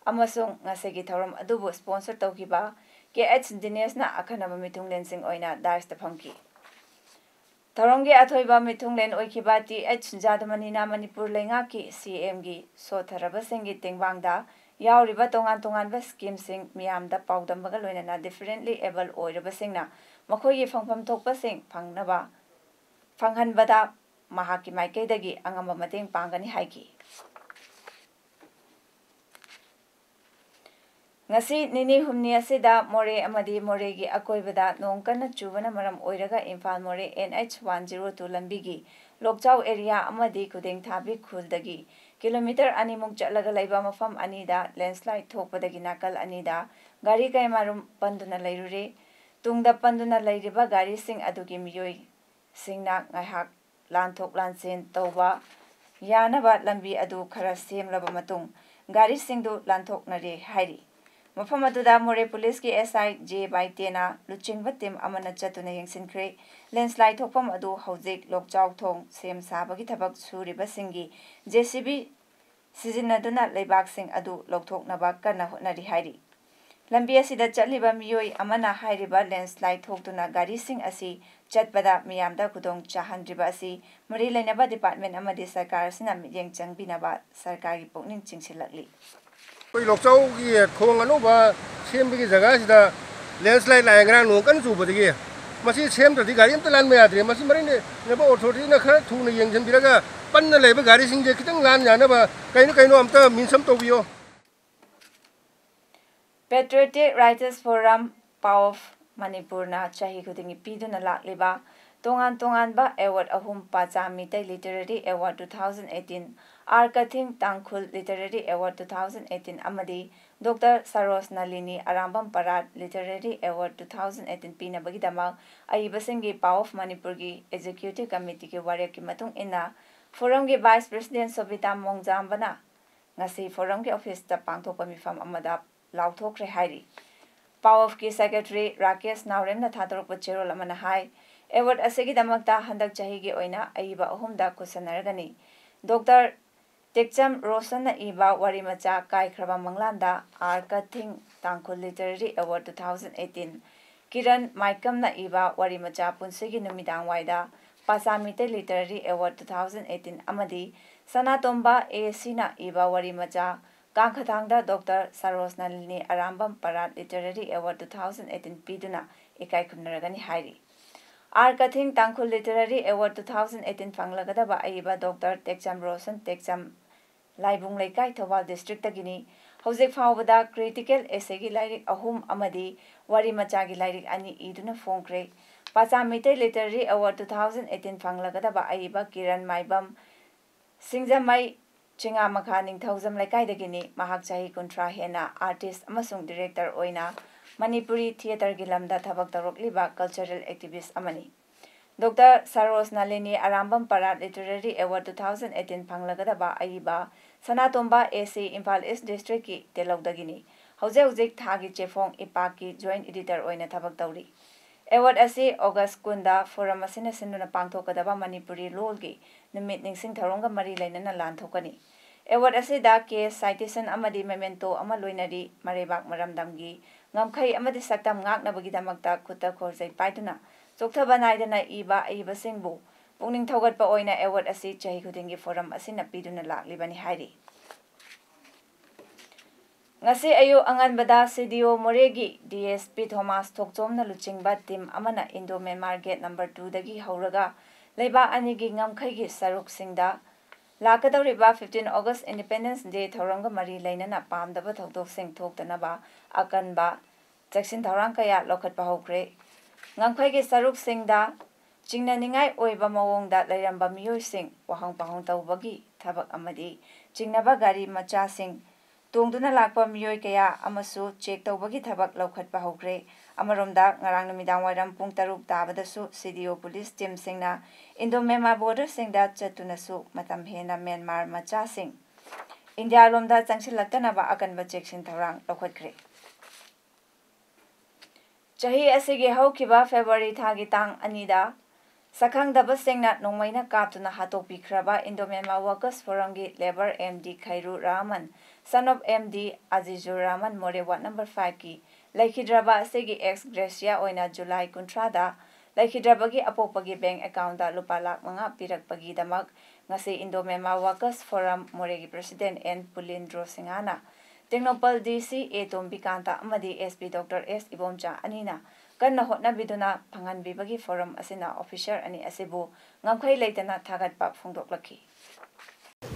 ꯑꯃꯁꯨꯡ ꯉꯁꯤꯒꯤ ꯊꯧꯔꯝ ꯑꯗꯨꯕꯨ sponsor ꯇꯧꯈꯤꯕ K H ꯗꯤꯅꯦꯁꯅ ꯑꯈꯟꯅꯕ ꯃꯤꯊꯨꯡꯂꯦꯟꯁꯤꯡ ꯑꯣꯏꯅ dais ꯇ ꯐꯝꯈꯤ꯫ ꯊꯧꯔꯝꯒꯤ ꯑꯊꯣꯏꯕ ꯃꯤꯊꯨꯡꯂꯦꯟ ꯑꯣꯏꯈꯤꯕ T H ꯖꯥꯗꯨꯃꯅꯤꯅ ꯃꯅꯤꯄꯨꯔ ꯂꯩꯉꯥꯛꯀꯤ C M ꯒꯤ ꯁꯣꯠꯊꯔꯕꯁꯤꯡꯒꯤ ꯇꯦꯡꯕꯥꯡꯗ ꯌꯥꯎꯔꯤꯕ ꯇꯣꯉꯥꯟ ꯇꯣꯉꯥꯟꯕ schemeꯁꯤꯡ ꯃꯤꯌꯥꯝꯗ ꯄꯥꯎꯗꯝꯕꯒ ꯂꯣꯏꯅꯅ differently abled ꯑꯣꯏꯔꯕꯁꯤꯡꯅ ꯃꯈꯣꯏꯒꯤ ꯐꯪꯐꯝ ꯊꯣꯛꯄꯁꯤꯡ ꯐꯪꯅꯕ, ꯐꯪꯍꯟꯕꯗ ꯃꯍꯥꯛꯀꯤ ꯃꯥꯏꯀꯩꯗꯒꯤ ꯑꯉꯝꯕ ꯃꯇꯦꯡ ꯄꯥꯡꯒꯅꯤ ꯍꯥꯏꯈꯤ꯫ ꯉꯁꯤ ꯅꯤꯅꯤ ꯍꯨꯝꯅꯤ ꯑꯁꯤꯗ ꯃꯣꯔꯦ ꯑꯃꯗꯤ ꯃꯣꯔꯦꯒꯤ ꯑꯀꯣꯏꯕꯗ ꯅꯣꯡ ꯀꯟꯅ ꯆꯨꯕꯅ ꯃꯔꯝ ꯑꯣꯏꯔꯒ ꯏꯝꯐꯥꯜ ꯃꯣꯔꯦ N H one zero two ꯂꯝꯕꯤꯒꯤ ꯂꯣꯛꯆꯥꯎ area ꯑꯃꯗꯤ ꯈꯨꯗꯦꯡꯊꯥꯕꯤ ꯈꯨꯜꯗꯒꯤ kilometre ꯑꯅꯤꯃꯨꯛ ꯆꯠꯂꯒ ꯂꯩꯕ ꯃꯐꯝ ꯑꯅꯤꯗ landslide ꯊꯣꯛꯄꯗꯒꯤ ꯅꯥꯀꯜ ꯑꯅꯤꯗ ꯒꯥꯔꯤ ꯀꯌꯥꯃꯔꯨꯝ ꯄꯟꯗꯨꯅ ꯂꯩꯔꯨꯔꯦ꯫ ꯇꯨꯡꯗ ꯄꯟꯗꯨꯅ ꯂꯩꯔꯤꯕ ꯒꯥꯔꯤꯁꯤꯡ ꯑꯗꯨꯒꯤ ꯃꯤꯑꯣꯏꯁꯤꯡꯅ ꯉꯥꯏꯍꯥꯛ ꯂꯥꯟꯊꯣꯛ ꯂꯥꯟꯁꯤꯟ ꯇꯧꯕ ꯌꯥꯅꯕ ꯂꯝꯕꯤ ꯑꯗꯨ ꯈꯔ ꯁꯦꯝꯂꯕ ꯃꯇꯨꯡ ꯒꯥꯔꯤꯁꯤꯡꯗꯨ ꯂꯥꯟꯊꯣꯛꯅꯔꯦ ꯍꯥꯏꯔꯤ꯫ ꯃꯐꯝ ꯑꯗꯨꯗ ꯃꯣꯔꯦ ꯄꯨꯂꯤꯁꯀꯤ S I ꯖꯦ ꯕꯥꯏꯇꯦꯅ ꯂꯨꯆꯤꯡꯕ team ꯑꯃꯅ ꯆꯠꯇꯨꯅ ꯌꯦꯡꯁꯤꯟꯈ꯭ꯔꯦ꯫ Landslide ꯊꯣꯛꯐꯝ ꯑꯗꯨ ꯍꯧꯖꯤꯛ ꯂꯣꯛꯆꯥꯎ ꯊꯣꯡ ꯁꯦꯝ ꯁꯥꯕꯒꯤ ꯊꯕꯛ ꯁꯨꯔꯤꯕꯁꯤꯡꯒꯤ J C B ꯁꯤꯖꯤꯟꯅꯗꯨꯅ ꯂꯩꯕꯥꯛꯁꯤꯡ ꯑꯗꯨ ꯂꯧꯊꯣꯛꯅꯕ ꯀꯟꯅ ꯍꯣꯠꯅꯔꯤ ꯍꯥꯏꯔꯤ꯫ ꯂꯝꯕꯤ ꯑꯁꯤꯗ ꯆꯠꯂꯤꯕ ꯃꯤꯑꯣꯏ ꯑꯃꯅ ꯍꯥꯏꯔꯤꯕ landslide ꯊꯣꯛꯇꯨꯅ ꯒꯥꯔꯤꯁꯤꯡ ꯑꯁꯤ ꯆꯠꯄꯗ ꯃꯤꯌꯥꯝꯗ ꯈꯨꯗꯣꯡ ꯆꯥꯍꯟꯗ꯭ꯔꯤꯕ ꯑꯁꯤ ꯃꯔꯤ ꯂꯩꯅꯕ department ꯑꯃꯗꯤ ꯁꯔꯀꯥꯔ ꯑꯁꯤꯅ ꯃꯤꯠꯌꯦꯡ ꯆꯪꯕꯤꯅꯕ ꯁꯔꯀꯥꯔꯒꯤ ꯄꯨꯛꯅꯤꯡ ꯆꯤꯡꯁꯤꯜꯂꯛꯂꯤ꯫ ꯑꯩꯈꯣꯏ ꯂꯣꯛꯆꯥꯎꯒꯤ ꯊꯣꯡ ꯑꯅꯧꯕ ꯁꯦꯝꯕꯒꯤ ꯖꯒꯥꯁꯤꯗ landslide ꯂꯥꯛꯑꯦ ꯉꯔꯥꯡ ꯅꯣꯡ ꯀꯟꯅ ꯆꯨꯕꯗꯒꯤ꯫ ꯃꯁꯤ ꯁꯦꯝꯗ꯭ꯔꯗꯤ ꯒꯥꯔꯤ ꯑꯝꯇ ꯂꯥꯟꯕ ꯌꯥꯗ꯭ꯔꯦ꯫ ꯃꯁꯤ ꯃꯔꯤ ꯂꯩꯅꯕ authorityꯅ ꯈꯔ ꯊꯨꯅ ꯌꯦꯡꯁꯤꯟꯕꯤꯔꯒ ꯄꯟꯅ ꯂꯩꯕ ꯒꯥꯔꯤꯁꯤꯡꯁꯦ ꯈꯤꯇꯪ ꯂꯥꯟ ꯌꯥꯅꯕ ꯀꯩꯅꯣ ꯀꯩꯅꯣ ꯑꯝꯇ means ꯑꯃ ꯇꯧꯕꯤꯌꯣ꯫ Patriotic Writers Forum, PAWF, ꯃꯅꯤꯄꯨꯔꯅ ꯆꯍꯤ ꯈꯨꯗꯤꯡꯒꯤ ꯄꯤꯗꯨꯅ ꯂꯥꯛꯂꯤꯕ ꯇꯣꯉꯥꯟ ꯇꯣꯉꯥꯟꯕ award ꯑꯍꯨꯝ, Pacha Meitei Literary Award two thousand eighteen, R Kathing Tangkhul Literary Award two thousand eighteen ꯑꯃꯗꯤ doctor Saroj Nalini Arambam Parratt Literary Award two thousand eighteen ꯄꯤꯅꯕꯒꯤꯗꯃꯛ ꯑꯏꯕꯁꯤꯡꯒꯤ Power of Manipurꯒꯤ Executive Committeeꯒꯤ ꯋꯥꯔꯦꯞꯀꯤ ꯃꯇꯨꯡ ꯏꯟꯅ forumꯒꯤ Vice President ꯁꯣꯕꯤꯇꯥ ꯃꯣꯡꯖꯥꯝꯕꯅ ꯉꯁꯤ forumꯒꯤ officeꯇ ꯄꯥꯡꯊꯣꯛꯄ ꯃꯤꯐꯝ ꯑꯃꯗ ꯂꯥꯎꯊꯣꯛꯈ꯭ꯔꯦ ꯍꯥꯏꯔꯤ꯫ Powerofꯀꯤ Secretary ꯔꯥꯀꯦꯁ ꯅꯥꯎꯔꯦꯝꯅ ꯊꯥꯗꯣꯔꯛꯄ ꯆꯦꯔꯣꯜ ꯑꯃꯅ ꯍꯥꯏ, award ꯑꯁꯤꯒꯤꯗꯃꯛꯇ ꯍꯟꯗꯛ ꯆꯍꯤꯒꯤ ꯑꯣꯏꯅ ꯑꯏꯕ ꯑꯍꯨꯝꯗ ꯈꯨꯠꯁꯟꯅꯔꯒꯅꯤ꯫ ꯗꯣꯛꯇꯔ ꯇꯦꯛꯆꯝ ꯔꯣꯁꯟꯅ ꯏꯕ ꯋꯥꯔꯤ ꯃꯆꯥ ꯀꯥꯏꯈ꯭ꯔꯕ ꯃꯪꯂꯥꯟꯗ R Kathing Tangkhul Literary Award two thousand eighteen, Kiran ꯃꯥꯏꯀꯝꯅ ꯏꯕ ꯋꯥꯔꯤ ꯃꯆꯥ ꯄꯨꯟꯁꯤꯒꯤ ꯅꯨꯃꯤꯗꯥꯡ ꯋꯥꯏꯗ ꯄꯥꯆꯥ Meitei Literary Award two thousand eighteen ꯑꯃꯗꯤ ꯁꯅꯥꯇꯣꯝꯕ ꯑꯦ ꯁꯤꯅ ꯏꯕ ꯋꯥꯔꯤ ꯃꯆꯥ ꯀꯥꯡꯈꯊꯥꯡꯗ doctor Saroj Nalini Arambam Parratt Literary Award two thousand eighteen ꯄꯤꯗꯨꯅ ꯏꯀꯥꯏ ꯈꯨꯝꯅꯔꯒꯅꯤ ꯍꯥꯏꯔꯤ꯫ R Kathing Tangkhul Literary Award two thousand eighteen ꯐꯪꯂꯒꯗꯕ ꯑꯏꯕ ꯗꯣꯛꯇꯔ ꯇꯦꯛꯆꯝ ꯔꯣꯁꯟ ꯇꯦꯛꯆꯝ, ꯂꯥꯏꯕꯨꯡ ꯂꯩꯀꯥꯏ, ꯊꯧꯕꯥꯜ districtꯇꯒꯤꯅꯤ꯫ ꯍꯧꯖꯤꯛ ꯐꯥꯎꯕꯗ critical essayꯒꯤ ꯂꯥꯏꯔꯤꯛ ꯑꯍꯨꯝ ꯑꯃꯗꯤ ꯋꯥꯔꯤ ꯃꯆꯥꯒꯤ ꯂꯥꯏꯔꯤꯛ ꯑꯅꯤ ꯏꯗꯨꯅ ꯐꯣꯡꯈ꯭ꯔꯦ꯫ ꯄꯥꯆꯥ Meitei Literary Award two thousand eighteen ꯐꯪꯂꯒꯗꯕ ꯑꯏꯕ ꯀꯤꯔꯟ ꯃꯥꯏꯕꯝ, ꯁꯤꯡꯖꯃꯩ ꯆꯤꯉꯥꯃꯈꯥ ꯅꯤꯡꯊꯧꯖꯝ ꯂꯩꯀꯥꯏꯗꯒꯤꯅꯤ꯫ ꯃꯍꯥꯛ ꯆꯍꯤ ꯀꯨꯟꯊ꯭ꯔꯥ ꯍꯦꯟꯅ artist ꯑꯃꯁꯨꯡ director ꯑꯣꯏꯅ ꯃꯅꯤꯄꯨꯔꯤ theatreꯒꯤ ꯂꯝꯗ ꯊꯕꯛ ꯇꯧꯔꯛꯂꯤꯕ cultural activist ꯑꯃꯅꯤ꯫ Doctor Saroj Nalini Arambam Parratt Literary Award two thousand eighteen ꯐꯪꯂꯒꯗꯕ ꯑꯏꯕ ꯁꯅꯥꯇꯣꯝꯕ ꯑꯦ ꯁꯤ ꯏꯝꯐꯥꯜ East districtꯀꯤ ꯇꯦꯂꯧꯗꯒꯤꯅꯤ꯫ ꯍꯧꯖꯤꯛ ꯍꯧꯖꯤꯛ ꯊꯥꯒꯤ ꯆꯦꯐꯣꯡ ꯏꯄꯥꯛꯀꯤ joint editor ꯑꯣꯏꯅ ꯊꯕꯛ ꯇꯧꯔꯤ꯫ Award ꯑꯁꯤ August ꯀꯨꯟꯗ forum ꯑꯁꯤꯅ ꯁꯤꯟꯗꯨꯅ ꯄꯥꯡꯊꯣꯛꯀꯗꯕ ꯃꯅꯤꯄꯨꯔꯤ ꯂꯣꯜꯒꯤ ꯅꯨꯃꯤꯠ ꯅꯤꯡꯁꯤꯡ ꯊꯧꯔꯝꯒ ꯃꯔꯤ ꯂꯩꯅꯅ ꯂꯥꯟꯊꯣꯛꯀꯅꯤ꯫ Award ꯑꯁꯤꯗ case, citation ꯑꯃꯗꯤ memento ꯑꯃ ꯂꯣꯏꯅꯔꯤ꯫ ꯃꯔꯩꯕꯥꯛ ꯃꯔꯝꯗꯝꯒꯤ ꯉꯝꯈꯩ ꯑꯃꯗꯤ ꯁꯛꯇꯝ ꯉꯥꯛꯅꯕꯒꯤꯗꯃꯛꯇ ꯈꯨꯠꯇ ꯈꯣꯔꯖꯩ ꯄꯥꯏꯗꯨꯅ ꯆꯣꯛꯊꯕ ꯅꯥꯏꯗꯅ ꯏꯕ ꯑꯏꯕꯁꯤꯡꯕꯨ ꯄꯨꯛꯅꯤꯡ ꯊꯧꯒꯠꯄ ꯑꯣꯏꯅ award ꯑꯁꯤ ꯆꯍꯤ ꯈꯨꯗꯤꯡꯒꯤ forum ꯑꯁꯤꯅ ꯄꯤꯗꯨꯅ ꯂꯥꯛꯂꯤꯕꯅꯤ ꯍꯥꯏꯔꯤ꯫ ꯉꯁꯤ ꯑꯌꯨꯛ ꯑꯉꯟꯕꯗ ꯁꯤ ꯗꯤ ꯑꯣ ꯃꯣꯔꯦꯒꯤ ꯗꯤ ꯑꯦꯁ ꯄꯤ ꯊꯣꯃꯥꯁ ꯊꯣꯛꯆꯣꯝꯅ ꯂꯨꯆꯤꯡꯕ team ꯑꯃꯅ Indo Myanmar Gate number twoꯗꯒꯤ ꯍꯧꯔꯒ ꯂꯩꯕꯥꯛ ꯑꯅꯤꯒꯤ ꯉꯝꯈꯩꯒꯤ ꯁꯔꯨꯛꯁꯤꯡꯗ ꯂꯥꯛꯀꯗꯧꯔꯤꯕ fifteen August Independence Day ꯊꯧꯔꯝꯒ ꯃꯔꯤ ꯂꯩꯅꯅ ꯄꯥꯝꯗꯕ ꯊꯧꯗꯣꯛꯁꯤꯡ ꯊꯣꯛꯇꯅꯕ ꯑꯀꯟꯕ ꯆꯦꯛꯁꯤꯟ ꯊꯧꯔꯥꯡ ꯀꯌꯥ ꯂꯧꯈꯠꯄ ꯍꯧꯈ꯭ꯔꯦ꯫ ꯉꯝꯈꯩꯒꯤ ꯁꯔꯨꯛꯁꯤꯡꯗ ꯆꯤꯡꯅꯅꯤꯡꯉꯥꯏ ꯑꯣꯏꯕ ꯃꯑꯣꯡꯗ ꯂꯩꯔꯝꯕ ꯃꯤꯑꯣꯏꯁꯤꯡ ꯋꯥꯍꯪ ꯄꯥꯎꯍꯪ ꯇꯧꯕꯒꯤ ꯊꯕꯛ ꯑꯃꯗꯤ ꯆꯤꯡꯅꯕ ꯒꯥꯔꯤ ꯃꯆꯥꯁꯤꯡ ꯇꯣꯡꯗꯨꯅ ꯂꯥꯛꯄ ꯃꯤꯑꯣꯏ ꯀꯌꯥ ꯑꯃꯁꯨ ꯆꯦꯛ ꯇꯧꯕꯒꯤ ꯊꯕꯛ ꯂꯧꯈꯠꯄ ꯍꯧꯈ꯭ꯔꯦ꯫ ꯑꯃꯔꯣꯝꯗ, ꯉꯔꯥꯡ ꯅꯨꯃꯤꯗꯥꯡ ꯋꯥꯏꯔꯝ ꯄꯨꯡ ꯇꯔꯨꯛ ꯇꯥꯕꯗꯁꯨ ꯁꯤ ꯗꯤ ꯑꯣ ꯄꯨꯂꯤꯁ ꯇꯤꯝꯁꯤꯡꯅ ꯏꯟꯗꯣ ꯃ꯭ꯌꯥꯟꯃꯥꯔ ꯕꯣꯔꯗꯔꯁꯤꯡꯗ ꯆꯠꯇꯨꯅꯁꯨ ꯃꯇꯝ ꯍꯦꯟꯅ ꯃ꯭ꯌꯥꯟꯃꯥꯔ ꯃꯆꯥꯁꯤꯡ ꯏꯟꯗꯤꯌꯥꯔꯣꯝꯗ ꯆꯪꯁꯤꯜꯂꯛꯇꯅꯕ ꯑꯀꯟꯕ ꯆꯦꯛꯁꯤꯟ ꯊꯧꯔꯥꯡ ꯂꯧꯈꯠꯈ꯭ꯔꯦ꯫ ꯆꯍꯤ ꯑꯁꯤꯒꯤ ꯍꯧꯈꯤꯕ ꯐꯦꯕ꯭ꯔꯨꯋꯥꯔꯤ ꯊꯥꯒꯤ ꯇꯥꯡ ꯑꯅꯤꯗ ꯁꯛꯈꯪꯗꯕꯁꯤꯡꯅ ꯅꯣꯡꯃꯩꯅ ꯀꯥꯞꯇꯨꯅ ꯍꯥꯠꯇꯣꯛꯄꯤꯈ꯭ꯔꯕ ꯏꯟꯗꯣ ꯃ꯭ꯌꯥꯟꯃꯥꯔ ꯋꯥꯔꯀꯔꯁ ꯐꯣꯔꯝꯒꯤ labour M D Khairu Rahman, son of M D Azizur Rahman, Moreh ward number ꯐꯥꯏꯚꯀꯤ ꯂꯩꯈꯤꯗ꯭ꯔꯕ ꯑꯁꯤꯒꯤ ꯑꯦꯛꯁ ꯒ꯭ꯔꯦꯁꯤꯌꯥ ꯑꯣꯏꯅ ꯖꯨꯂꯥꯏ ꯀꯨꯟꯊ꯭ꯔꯥꯗ ꯂꯩꯈꯤꯗ꯭ꯔꯕꯒꯤ ꯑꯄꯣꯛꯄꯒꯤ ꯕꯦꯡꯛ ꯑꯦꯀꯥꯎꯟꯗ ꯂꯨꯄꯥ ꯂꯥꯈ ꯃꯉꯥ ꯄꯤꯔꯛꯄꯒꯤꯗꯃꯛ ꯉꯁꯤ ꯏꯟꯗꯣ ꯃ꯭ꯌꯥꯟꯃꯥꯔ ꯋꯥꯔꯀꯔꯁ ꯐꯣꯔꯝ ꯃꯣꯔꯦꯒꯤ ꯄ꯭ꯔꯁꯤꯗꯦꯟꯠ ꯑꯦꯟ ꯄꯨꯂꯤꯟꯗ꯭ꯔꯣ ꯁꯤꯡꯍꯅ ꯇꯦꯡꯅꯧꯄꯜ ꯗꯤ ꯁꯤ ꯑꯦ ꯇꯣꯝꯕꯤꯀꯥꯟꯇ ꯑꯃꯗꯤ ꯑꯦꯁ ꯄꯤ ꯗꯣꯛꯇꯔ ꯑꯦꯁ ꯏꯕꯣꯝꯆꯥ ꯑꯅꯤꯅ ꯀꯟꯅ ꯍꯣꯠꯅꯕꯤꯗꯨꯅ ꯐꯪꯍꯟꯕꯤꯕꯒꯤ ꯐꯣꯔꯝ ꯑꯁꯤꯅ ꯑꯣꯐꯤꯁꯥꯔ ꯑꯅꯤ ꯑꯁꯤꯕꯨ ꯉꯝꯈꯩ ꯂꯩꯇꯅ ꯊꯥꯒꯠꯄ ꯐꯣꯡꯗꯣꯛꯂꯛꯈꯤ꯫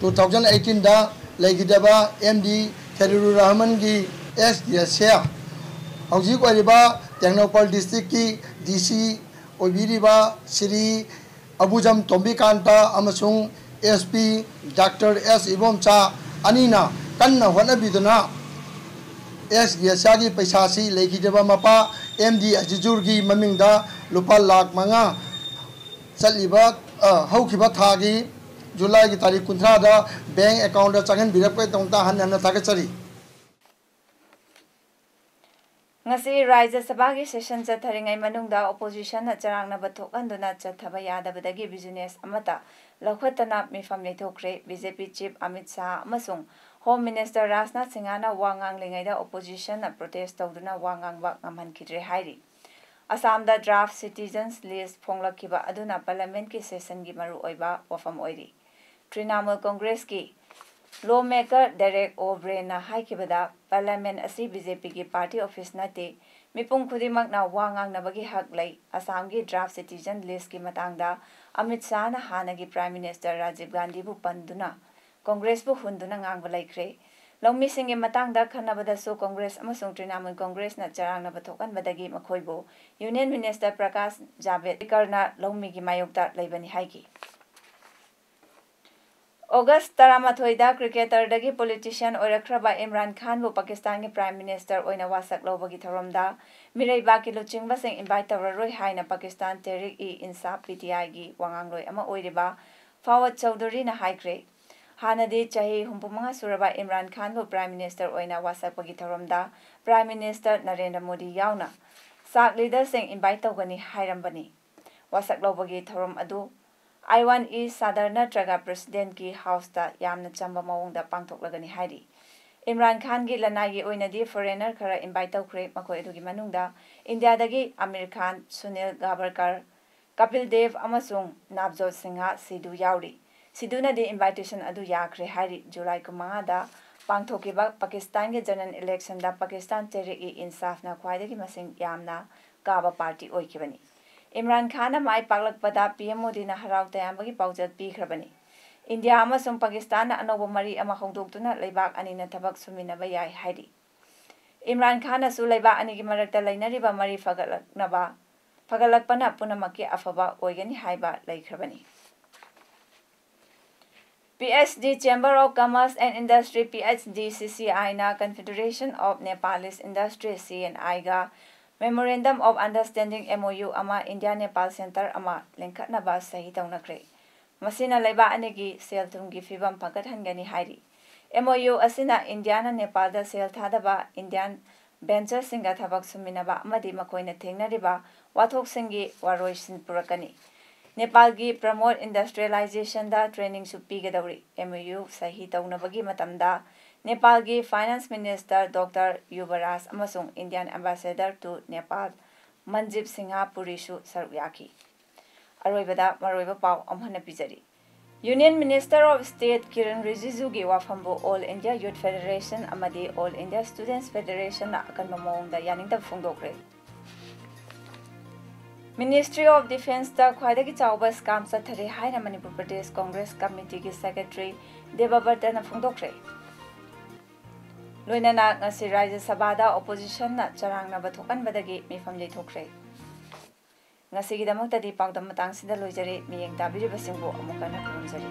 Two thousand eighteenꯗ ꯂꯩꯈꯤꯗꯕ ꯑꯦꯝ ꯗꯤ ꯈꯦꯔꯨꯔ ꯔꯍꯃꯟꯒꯤ ꯑꯦꯛꯁ ꯒ꯭ꯔꯦꯁꯤꯌꯥ ꯍꯧꯖꯤꯛ ꯑꯣꯏꯔꯤꯕ ꯇꯦꯡꯅꯧꯄꯜ ꯗꯤꯁꯇ꯭ꯔꯤꯛꯀꯤ ꯗꯤ ꯁꯤ ꯑꯣꯏꯕꯤꯔꯤꯕ ꯁ꯭ꯔꯤ ꯑꯕꯨꯖꯝ ꯇꯣꯝꯕꯤꯀꯥꯟꯇ ꯑꯃꯁꯨꯡ ꯑꯦꯁ ꯄꯤ ꯗꯥꯛꯇꯔ ꯑꯦꯁ ꯏꯕꯣꯝꯆꯥ ꯑꯅꯤꯅ ꯀꯟꯅ ꯍꯣꯠꯅꯕꯤꯗꯨꯅ ꯑꯦꯛꯁ ꯒ꯭ꯔꯦꯁꯤꯌꯥꯒꯤ ꯄꯩꯁꯥꯁꯤ ꯂꯩꯈꯤꯗꯕ ꯃꯄꯥ ꯑꯦꯝ ꯗꯤ ꯑꯖꯤꯖꯨꯔꯒꯤ ꯃꯃꯤꯡꯗ ꯂꯨꯄꯥ ꯂꯥꯈ ꯃꯉꯥ ꯆꯠꯂꯤꯕ, ꯑ, ꯍꯧꯈꯤꯕ ꯊꯥꯒꯤ ꯖꯨꯂꯥꯏꯒꯤ ꯇꯥꯔꯤꯛ ꯀꯨꯟꯊ꯭ꯔꯥꯗ ꯕꯦꯡꯛ ꯑꯦꯀꯥꯎꯟꯗ ꯆꯪꯍꯟꯕꯤꯔꯛꯄꯒꯤꯗꯃꯛꯇ ꯍꯟꯅ ꯍꯟꯅ ꯊꯥꯒꯠꯆꯔꯤ꯫ ꯉꯁꯤ ꯔꯥꯖ꯭ꯌ ꯁꯚꯥꯒꯤ ꯁꯦꯁꯟ ꯆꯠꯊꯔꯤꯉꯩ ꯃꯅꯨꯡꯗ ꯑꯣꯄꯣꯖꯤꯁꯟꯅ ꯆꯔꯥꯡꯅꯕ ꯊꯣꯛꯍꯟꯗꯨꯅ ꯆꯠꯊꯕ ꯌꯥꯗꯕꯗꯒꯤ ꯕꯤꯖꯤꯅꯦꯁ ꯑꯃꯠꯇ ꯂꯧꯈꯠꯇꯅ ꯃꯤꯐꯝ ꯌꯩꯊꯣꯛꯈ꯭ꯔꯦ꯫ ꯕꯤ ꯖꯦ ꯄꯤ ꯆꯤꯐ ꯑꯃꯤꯠ ꯁꯥꯍ ꯑꯃꯁꯨꯡ ꯍꯣꯝ ꯃꯤꯅꯤꯁꯇꯔ ꯔꯥꯖꯅꯥꯊ ꯁꯤꯡꯍꯅ ꯋꯥ ꯉꯥꯡꯂꯤꯉꯩꯗ ꯑꯣꯄꯣꯖꯤꯁꯟꯅ ꯄ꯭ꯔꯣꯇꯦꯁ ꯇꯧꯗꯨꯅ ꯋꯥ ꯉꯥꯡꯕ ꯉꯝꯍꯟꯈꯤꯗ꯭ꯔꯦ ꯍꯥꯏꯔꯤ꯫ ꯑꯁꯥꯝꯗ ꯗ꯭ꯔꯥꯐ ꯁꯤꯇꯤꯖꯟꯁ ꯂꯤꯁ ꯐꯣꯡꯂꯛꯈꯤꯕ ꯑꯗꯨꯅ ꯄꯥꯔꯂꯤꯌꯥꯃꯦꯟꯠꯀꯤ ꯁꯦꯁꯟꯒꯤ ꯃꯔꯨꯑꯣꯏꯕ ꯋꯥꯐꯝ ꯑꯣꯏꯔꯤ꯫ ꯇ꯭ꯔꯤꯅꯥꯃꯨꯜ ꯀꯣꯡꯒ꯭ꯔꯦꯁꯀꯤ ꯂꯣ ꯃꯦꯀꯔ ꯗꯦꯔꯦꯛ ꯑꯣ ꯕ꯭ꯔꯦꯟꯅ ꯍꯥꯏꯈꯤꯕꯗ, ꯄꯥꯔꯂꯤꯌꯥꯃꯦꯟꯠ ꯑꯁꯤ ꯕꯤ ꯖꯦ ꯄꯤꯒꯤ ꯄꯥꯔꯇꯤ ꯑꯣꯐꯤꯁ ꯅꯠꯇꯦ, ꯃꯤꯄꯨꯝ ꯈꯨꯗꯤꯡꯃꯛꯅ ꯋꯥ ꯉꯥꯡꯅꯕꯒꯤ ꯍꯛ ꯂꯩ꯫ ꯑꯁꯥꯝꯒꯤ ꯗ꯭ꯔꯥꯐ ꯁꯤꯇꯤꯖꯟ ꯂꯤꯁꯀꯤ ꯃꯇꯥꯡꯗ ꯑꯃꯤꯠ ꯁꯥꯍꯅ ꯍꯥꯟꯅꯒꯤ ꯄ꯭ꯔꯥꯏꯝ ꯃꯤꯅꯤꯁꯇꯔ ꯔꯥꯖꯤꯕ ꯒꯥꯟꯙꯤꯕꯨ ꯄꯟꯗꯨꯅ ꯀꯣꯡꯒ꯭ꯔꯦꯁꯄꯨ ꯍꯨꯟꯗꯨꯅ ꯉꯥꯡꯕ ꯂꯩꯈ꯭ꯔꯦ꯫ ꯂꯧꯃꯤꯁꯤꯡꯒꯤ ꯃꯇꯥꯡꯗ ꯈꯟꯅꯕꯗꯁꯨ ꯀꯣꯡꯒ꯭ꯔꯦꯁ ꯑꯃꯁꯨꯡ ꯇ꯭ꯔꯤꯅꯥꯃꯨꯜ ꯀꯣꯡꯒ꯭ꯔꯦꯁꯅ ꯆꯔꯥꯡꯅꯕ ꯊꯣꯛꯍꯟꯕꯗꯒꯤ ꯃꯈꯣꯏꯕꯨ ꯌꯨꯅꯤꯌꯟ ꯃꯤꯅꯤꯁꯇꯔ ꯄ꯭ꯔꯀꯥꯁ ꯖꯥꯕꯦꯗꯀꯔꯅ ꯂꯧꯃꯤꯒꯤ ꯃꯥꯌꯣꯛꯇ ꯂꯩꯕꯅꯤ ꯍꯥꯏꯈꯤ꯫ ꯑꯣꯒꯁ ꯇꯔꯥꯃꯥꯊꯣꯏꯗ ꯀ꯭ꯔꯤꯀꯦꯇꯔꯗꯒꯤ ꯄꯣꯂꯤꯇꯤꯁꯤꯌꯟ ꯑꯣꯏꯔꯛꯈ꯭ꯔꯕ ꯏꯝꯔꯥꯟ ꯈꯥꯟꯕꯨ ꯄꯥꯀꯤꯁꯇꯥꯟꯒꯤ ꯄ꯭ꯔꯥꯏꯝ ꯃꯤꯅꯤꯁꯇꯔ ꯑꯣꯏꯅ ꯋꯥꯁꯛ ꯂꯧꯕꯒꯤ ꯊꯧꯔꯝꯗ ꯃꯤꯔꯩꯕꯥꯛꯀꯤ ꯂꯨꯆꯤꯡꯕꯁꯤꯡ ꯏꯟꯚꯥꯏꯠ ꯇꯧꯔꯔꯣꯏ ꯍꯥꯏꯅ ꯄꯥꯀꯤꯁꯇꯥꯟ ꯇꯦꯍꯔꯤꯛ-ꯏ-ꯏꯟꯁꯥꯐ, ꯄꯤ ꯇꯤ ꯑꯥꯏꯒꯤ ꯋꯥꯉꯥꯡꯂꯣꯏ ꯑꯃ ꯑꯣꯏꯔꯤꯕ ꯐꯥꯋꯗ ꯆꯧꯙꯨꯔꯤꯅ ꯍꯥꯏꯈ꯭ꯔꯦ꯫ ꯍꯥꯟꯅꯗꯤ ꯆꯍꯤ ꯍꯨꯝꯐꯨ ꯃꯉꯥ ꯁꯨꯔꯕ ꯏꯝꯔꯥꯟ ꯈꯥꯟꯕꯨ ꯄ꯭ꯔꯥꯏꯝ ꯃꯤꯅꯤꯁꯇꯔ ꯑꯣꯏꯅ ꯋꯥꯁꯛꯄꯒꯤ ꯊꯧꯔꯝꯗ ꯄ꯭ꯔꯥꯏꯝ ꯃꯤꯅꯤꯁꯇꯔ ꯅꯔꯦꯟꯗ꯭ꯔ ꯃꯣꯗꯤ ꯌꯥꯎꯅ ꯁꯥꯛ ꯂꯤꯗꯔꯁꯤꯡ ꯏꯟꯚꯥꯏꯠ ꯇꯧꯒꯅꯤ ꯍꯥꯏꯔꯝꯕꯅꯤ꯫ ꯋꯥꯁꯛ ꯂꯧꯕꯒꯤ ꯊꯧꯔꯝ ꯑꯗꯨ ꯑꯥꯏꯋꯥꯟ-ꯏ ꯁꯥꯗꯔ ꯅꯠꯇ꯭ꯔꯒ ꯄ꯭ꯔꯦꯁꯤꯗꯦꯟꯠꯀꯤ ꯍꯥꯎꯁꯇ ꯌꯥꯝꯅ ꯆꯝꯕ ꯃꯑꯣꯡꯗ ꯄꯥꯡꯊꯣꯛꯂꯒꯅꯤ ꯍꯥꯏꯔꯤ꯫ ꯏꯝꯔꯥꯟ ꯈꯥꯟꯒꯤ ꯂꯅꯥꯏꯒꯤ ꯑꯣꯏꯅꯗꯤ ꯐꯣꯔꯦꯅꯔ ꯈꯔ ꯏꯟꯚꯥꯏꯠ ꯇꯧꯈ꯭ꯔꯦ꯫ ꯃꯈꯣꯏ ꯑꯗꯨꯒꯤ ꯃꯅꯨꯡꯗ ꯏꯟꯗꯤꯌꯥꯗꯒꯤ ꯑꯃꯤꯔ ꯈꯥꯟ, ꯁꯨꯅꯤꯜ ꯒꯥꯚꯔꯀꯔ, ꯀꯄꯤꯜ ꯗꯦꯕ ꯑꯃꯁꯨꯡ ꯅꯥꯕꯖꯣꯠ ꯁꯤꯡꯍ ꯁꯤꯙꯨ ꯌꯥꯎꯔꯤ꯫ ꯁꯤꯙꯨꯅꯗꯤ ꯏꯟꯚꯥꯏꯇꯦꯁꯟ ꯑꯗꯨ ꯌꯥꯈ꯭ꯔꯦ ꯍꯥꯏꯔꯤ꯫ ꯖꯨꯂꯥꯏ ꯀꯨꯟꯃꯉꯥꯗ ꯄꯥꯡꯊꯣꯛꯈꯤꯕ ꯄꯥꯀꯤꯁꯇꯥꯟꯒꯤ ꯖꯦꯅꯔꯦꯜ ꯏꯂꯦꯛꯁꯟꯗ ꯄꯥꯀꯤꯁꯇꯥꯟ ꯇꯦꯍꯔꯤꯛ-ꯏ-ꯏꯟꯁꯥꯐꯅ ꯈ꯭ꯋꯥꯏꯗꯒꯤ ꯃꯁꯤꯡ ꯌꯥꯝꯅ ꯀꯥꯕ ꯄꯥꯔꯇꯤ ꯑꯣꯏꯈꯤꯕꯅꯤ꯫ ꯏꯝꯔꯥꯟ ꯈꯥꯟꯅ ꯃꯥꯏ ꯄꯥꯛꯂꯛꯄꯗ ꯄꯤ ꯑꯦꯝ ꯃꯣꯗꯤꯅ ꯍꯔꯥꯎ ꯇꯌꯥꯝꯕꯒꯤ ꯄꯥꯎꯖꯦꯜ ꯄꯤꯈ꯭ꯔꯕꯅꯤ꯫ ꯏꯟꯗꯤꯌꯥ ꯑꯃꯁꯨꯡ ꯄꯥꯀꯤꯁꯇꯥꯟꯅ ꯑꯅꯧꯕ ꯃꯔꯤ ꯑꯃ ꯍꯧꯗꯣꯛꯇꯨꯅ ꯂꯩꯕꯥꯛ ꯑꯅꯤꯅ ꯊꯕꯛ ꯁꯨꯃꯤꯟꯅꯕ ꯌꯥꯏ ꯍꯥꯏꯔꯤ꯫ ꯏꯝꯔꯥꯟ ꯈꯥꯟꯅꯁꯨ ꯂꯩꯕꯥꯛ ꯑꯅꯤꯒꯤ ꯃꯔꯛꯇ ꯂꯩꯅꯔꯤꯕ ꯃꯔꯤ ꯐꯒꯠꯂꯛꯅꯕ, ꯐꯒꯠꯂꯛꯄꯅ ꯄꯨꯝꯅꯃꯛꯀꯤ ꯑꯐꯕ ꯑꯣꯏꯒꯅꯤ ꯍꯥꯏꯕ ꯂꯩꯈ꯭ꯔꯕꯅꯤ꯫ P H D, Chamber of Commerce and Industry, P H D C C I ꯅ Confederation of Nepalese Industries, C N I ꯒ Memorandum of Understanding, M O U, ꯑꯃ ꯏꯟꯗꯤꯌꯥ ꯅꯦꯄꯥꯜ ꯁꯦꯟꯇꯔ ꯑꯃ ꯂꯤꯡꯈꯠꯅꯕ ꯁꯍꯤ ꯇꯧꯅꯈ꯭ꯔꯦ꯫ ꯃꯁꯤꯅ ꯂꯩꯕꯥꯛ ꯑꯅꯤꯒꯤ ꯁꯦꯜ ꯊꯨꯝꯒꯤ ꯐꯤꯕꯝ ꯐꯒꯠꯍꯟꯒꯅꯤ ꯍꯥꯏꯔꯤ꯫ M O U ꯑꯁꯤꯅ ꯏꯟꯗꯤꯌꯥꯅ ꯅꯦꯄꯥꯜꯗ ꯁꯦꯜ ꯊꯥꯗꯕ ꯏꯟꯗꯤꯌꯥꯟ ꯚꯦꯟꯆꯔꯁꯤꯡꯒ ꯊꯕꯛ ꯁꯨꯃꯤꯟꯅꯕ ꯑꯃꯗꯤ ꯃꯈꯣꯏꯅ ꯊꯦꯡꯅꯔꯤꯕ ꯋꯥꯊꯣꯛꯁꯤꯡꯒꯤ ꯋꯥꯔꯣꯏꯁꯤꯟ ꯄꯨꯔꯛꯀꯅꯤ꯫ ꯅꯦꯄꯥꯜꯒꯤ ꯄ꯭ꯔꯃꯣꯗ ꯏꯟꯗꯁꯇ꯭ꯔꯤꯌꯦꯂꯥꯏꯖꯦꯁꯟꯗ ꯇ꯭ꯔꯦꯅꯤꯡꯁꯨ ꯄꯤꯒꯗꯧꯔꯤ꯫ M O U ꯁꯍꯤ ꯇꯧꯅꯕꯒꯤ ꯃꯇꯝꯗ ꯅꯦꯄꯥꯜꯒꯤ Finance Minister Doctor ꯌꯨꯕꯔꯥꯖ ꯑꯃꯁꯨꯡ Indian Ambassador to Nepal ꯃꯟꯖꯤꯞ Singh ꯄꯨꯔꯤꯁꯨ ꯁꯔꯨꯛ ꯌꯥꯈꯤ꯫ ꯑꯔꯣꯏꯕꯗ ꯃꯔꯨꯑꯣꯏꯕ ꯄꯥꯎ ꯑꯃꯨꯛ ꯍꯟꯅ ꯄꯤꯖꯔꯤ꯫ Union Minister of State Kiran ꯔꯤꯖꯤꯖꯨꯒꯤ ꯋꯥꯐꯝꯕꯨ All India Youth Federation ꯑꯃꯗꯤ All India Students Federation ꯅ ꯑꯀꯟꯕ ꯃꯑꯣꯡꯗ ꯌꯥꯅꯤꯡꯗꯕ ꯐꯣꯡꯗꯣꯛꯈ꯭ꯔꯦ꯫ Ministry of Defence ꯇ ꯈ꯭ꯋꯥꯏꯗꯒꯤ ꯆꯥꯎꯕ scam ꯆꯠꯊꯔꯦ ꯍꯥꯏꯅ ꯃꯅꯤꯄꯨꯔ ꯄ꯭ꯔꯗꯦꯁ ꯀꯣꯡꯒ꯭ꯔꯦꯁ ꯀꯃꯤꯇꯤꯒꯤ secretary ꯗꯦꯕꯕ꯭ꯔꯇꯅ ꯐꯣꯡꯗꯣꯛꯈ꯭ꯔꯦ꯫ ꯂꯣꯏꯅꯅ ꯉꯁꯤ ꯔꯥꯖ꯭ꯌ ꯁꯚꯥꯗ ꯑꯣꯄꯣꯖꯤꯁꯟꯅ ꯆꯔꯥꯡꯅꯕ ꯊꯣꯛꯍꯟꯕꯗꯒꯤ ꯃꯤꯐꯝ ꯌꯩꯊꯣꯛꯈ꯭ꯔꯦ꯫ ꯉꯁꯤꯒꯤꯗꯃꯛꯇꯗꯤ ꯄꯥꯎꯗꯝ ꯃꯇꯥꯡꯁꯤꯗ ꯂꯣꯏꯖꯔꯦ꯫ ꯃꯤꯠꯌꯦꯡ ꯇꯥꯕꯤꯔꯤꯕꯁꯤꯡꯕꯨ ꯑꯃꯨꯛ ꯍꯟꯅ ꯈꯨꯔꯨꯝꯖꯔꯤ꯫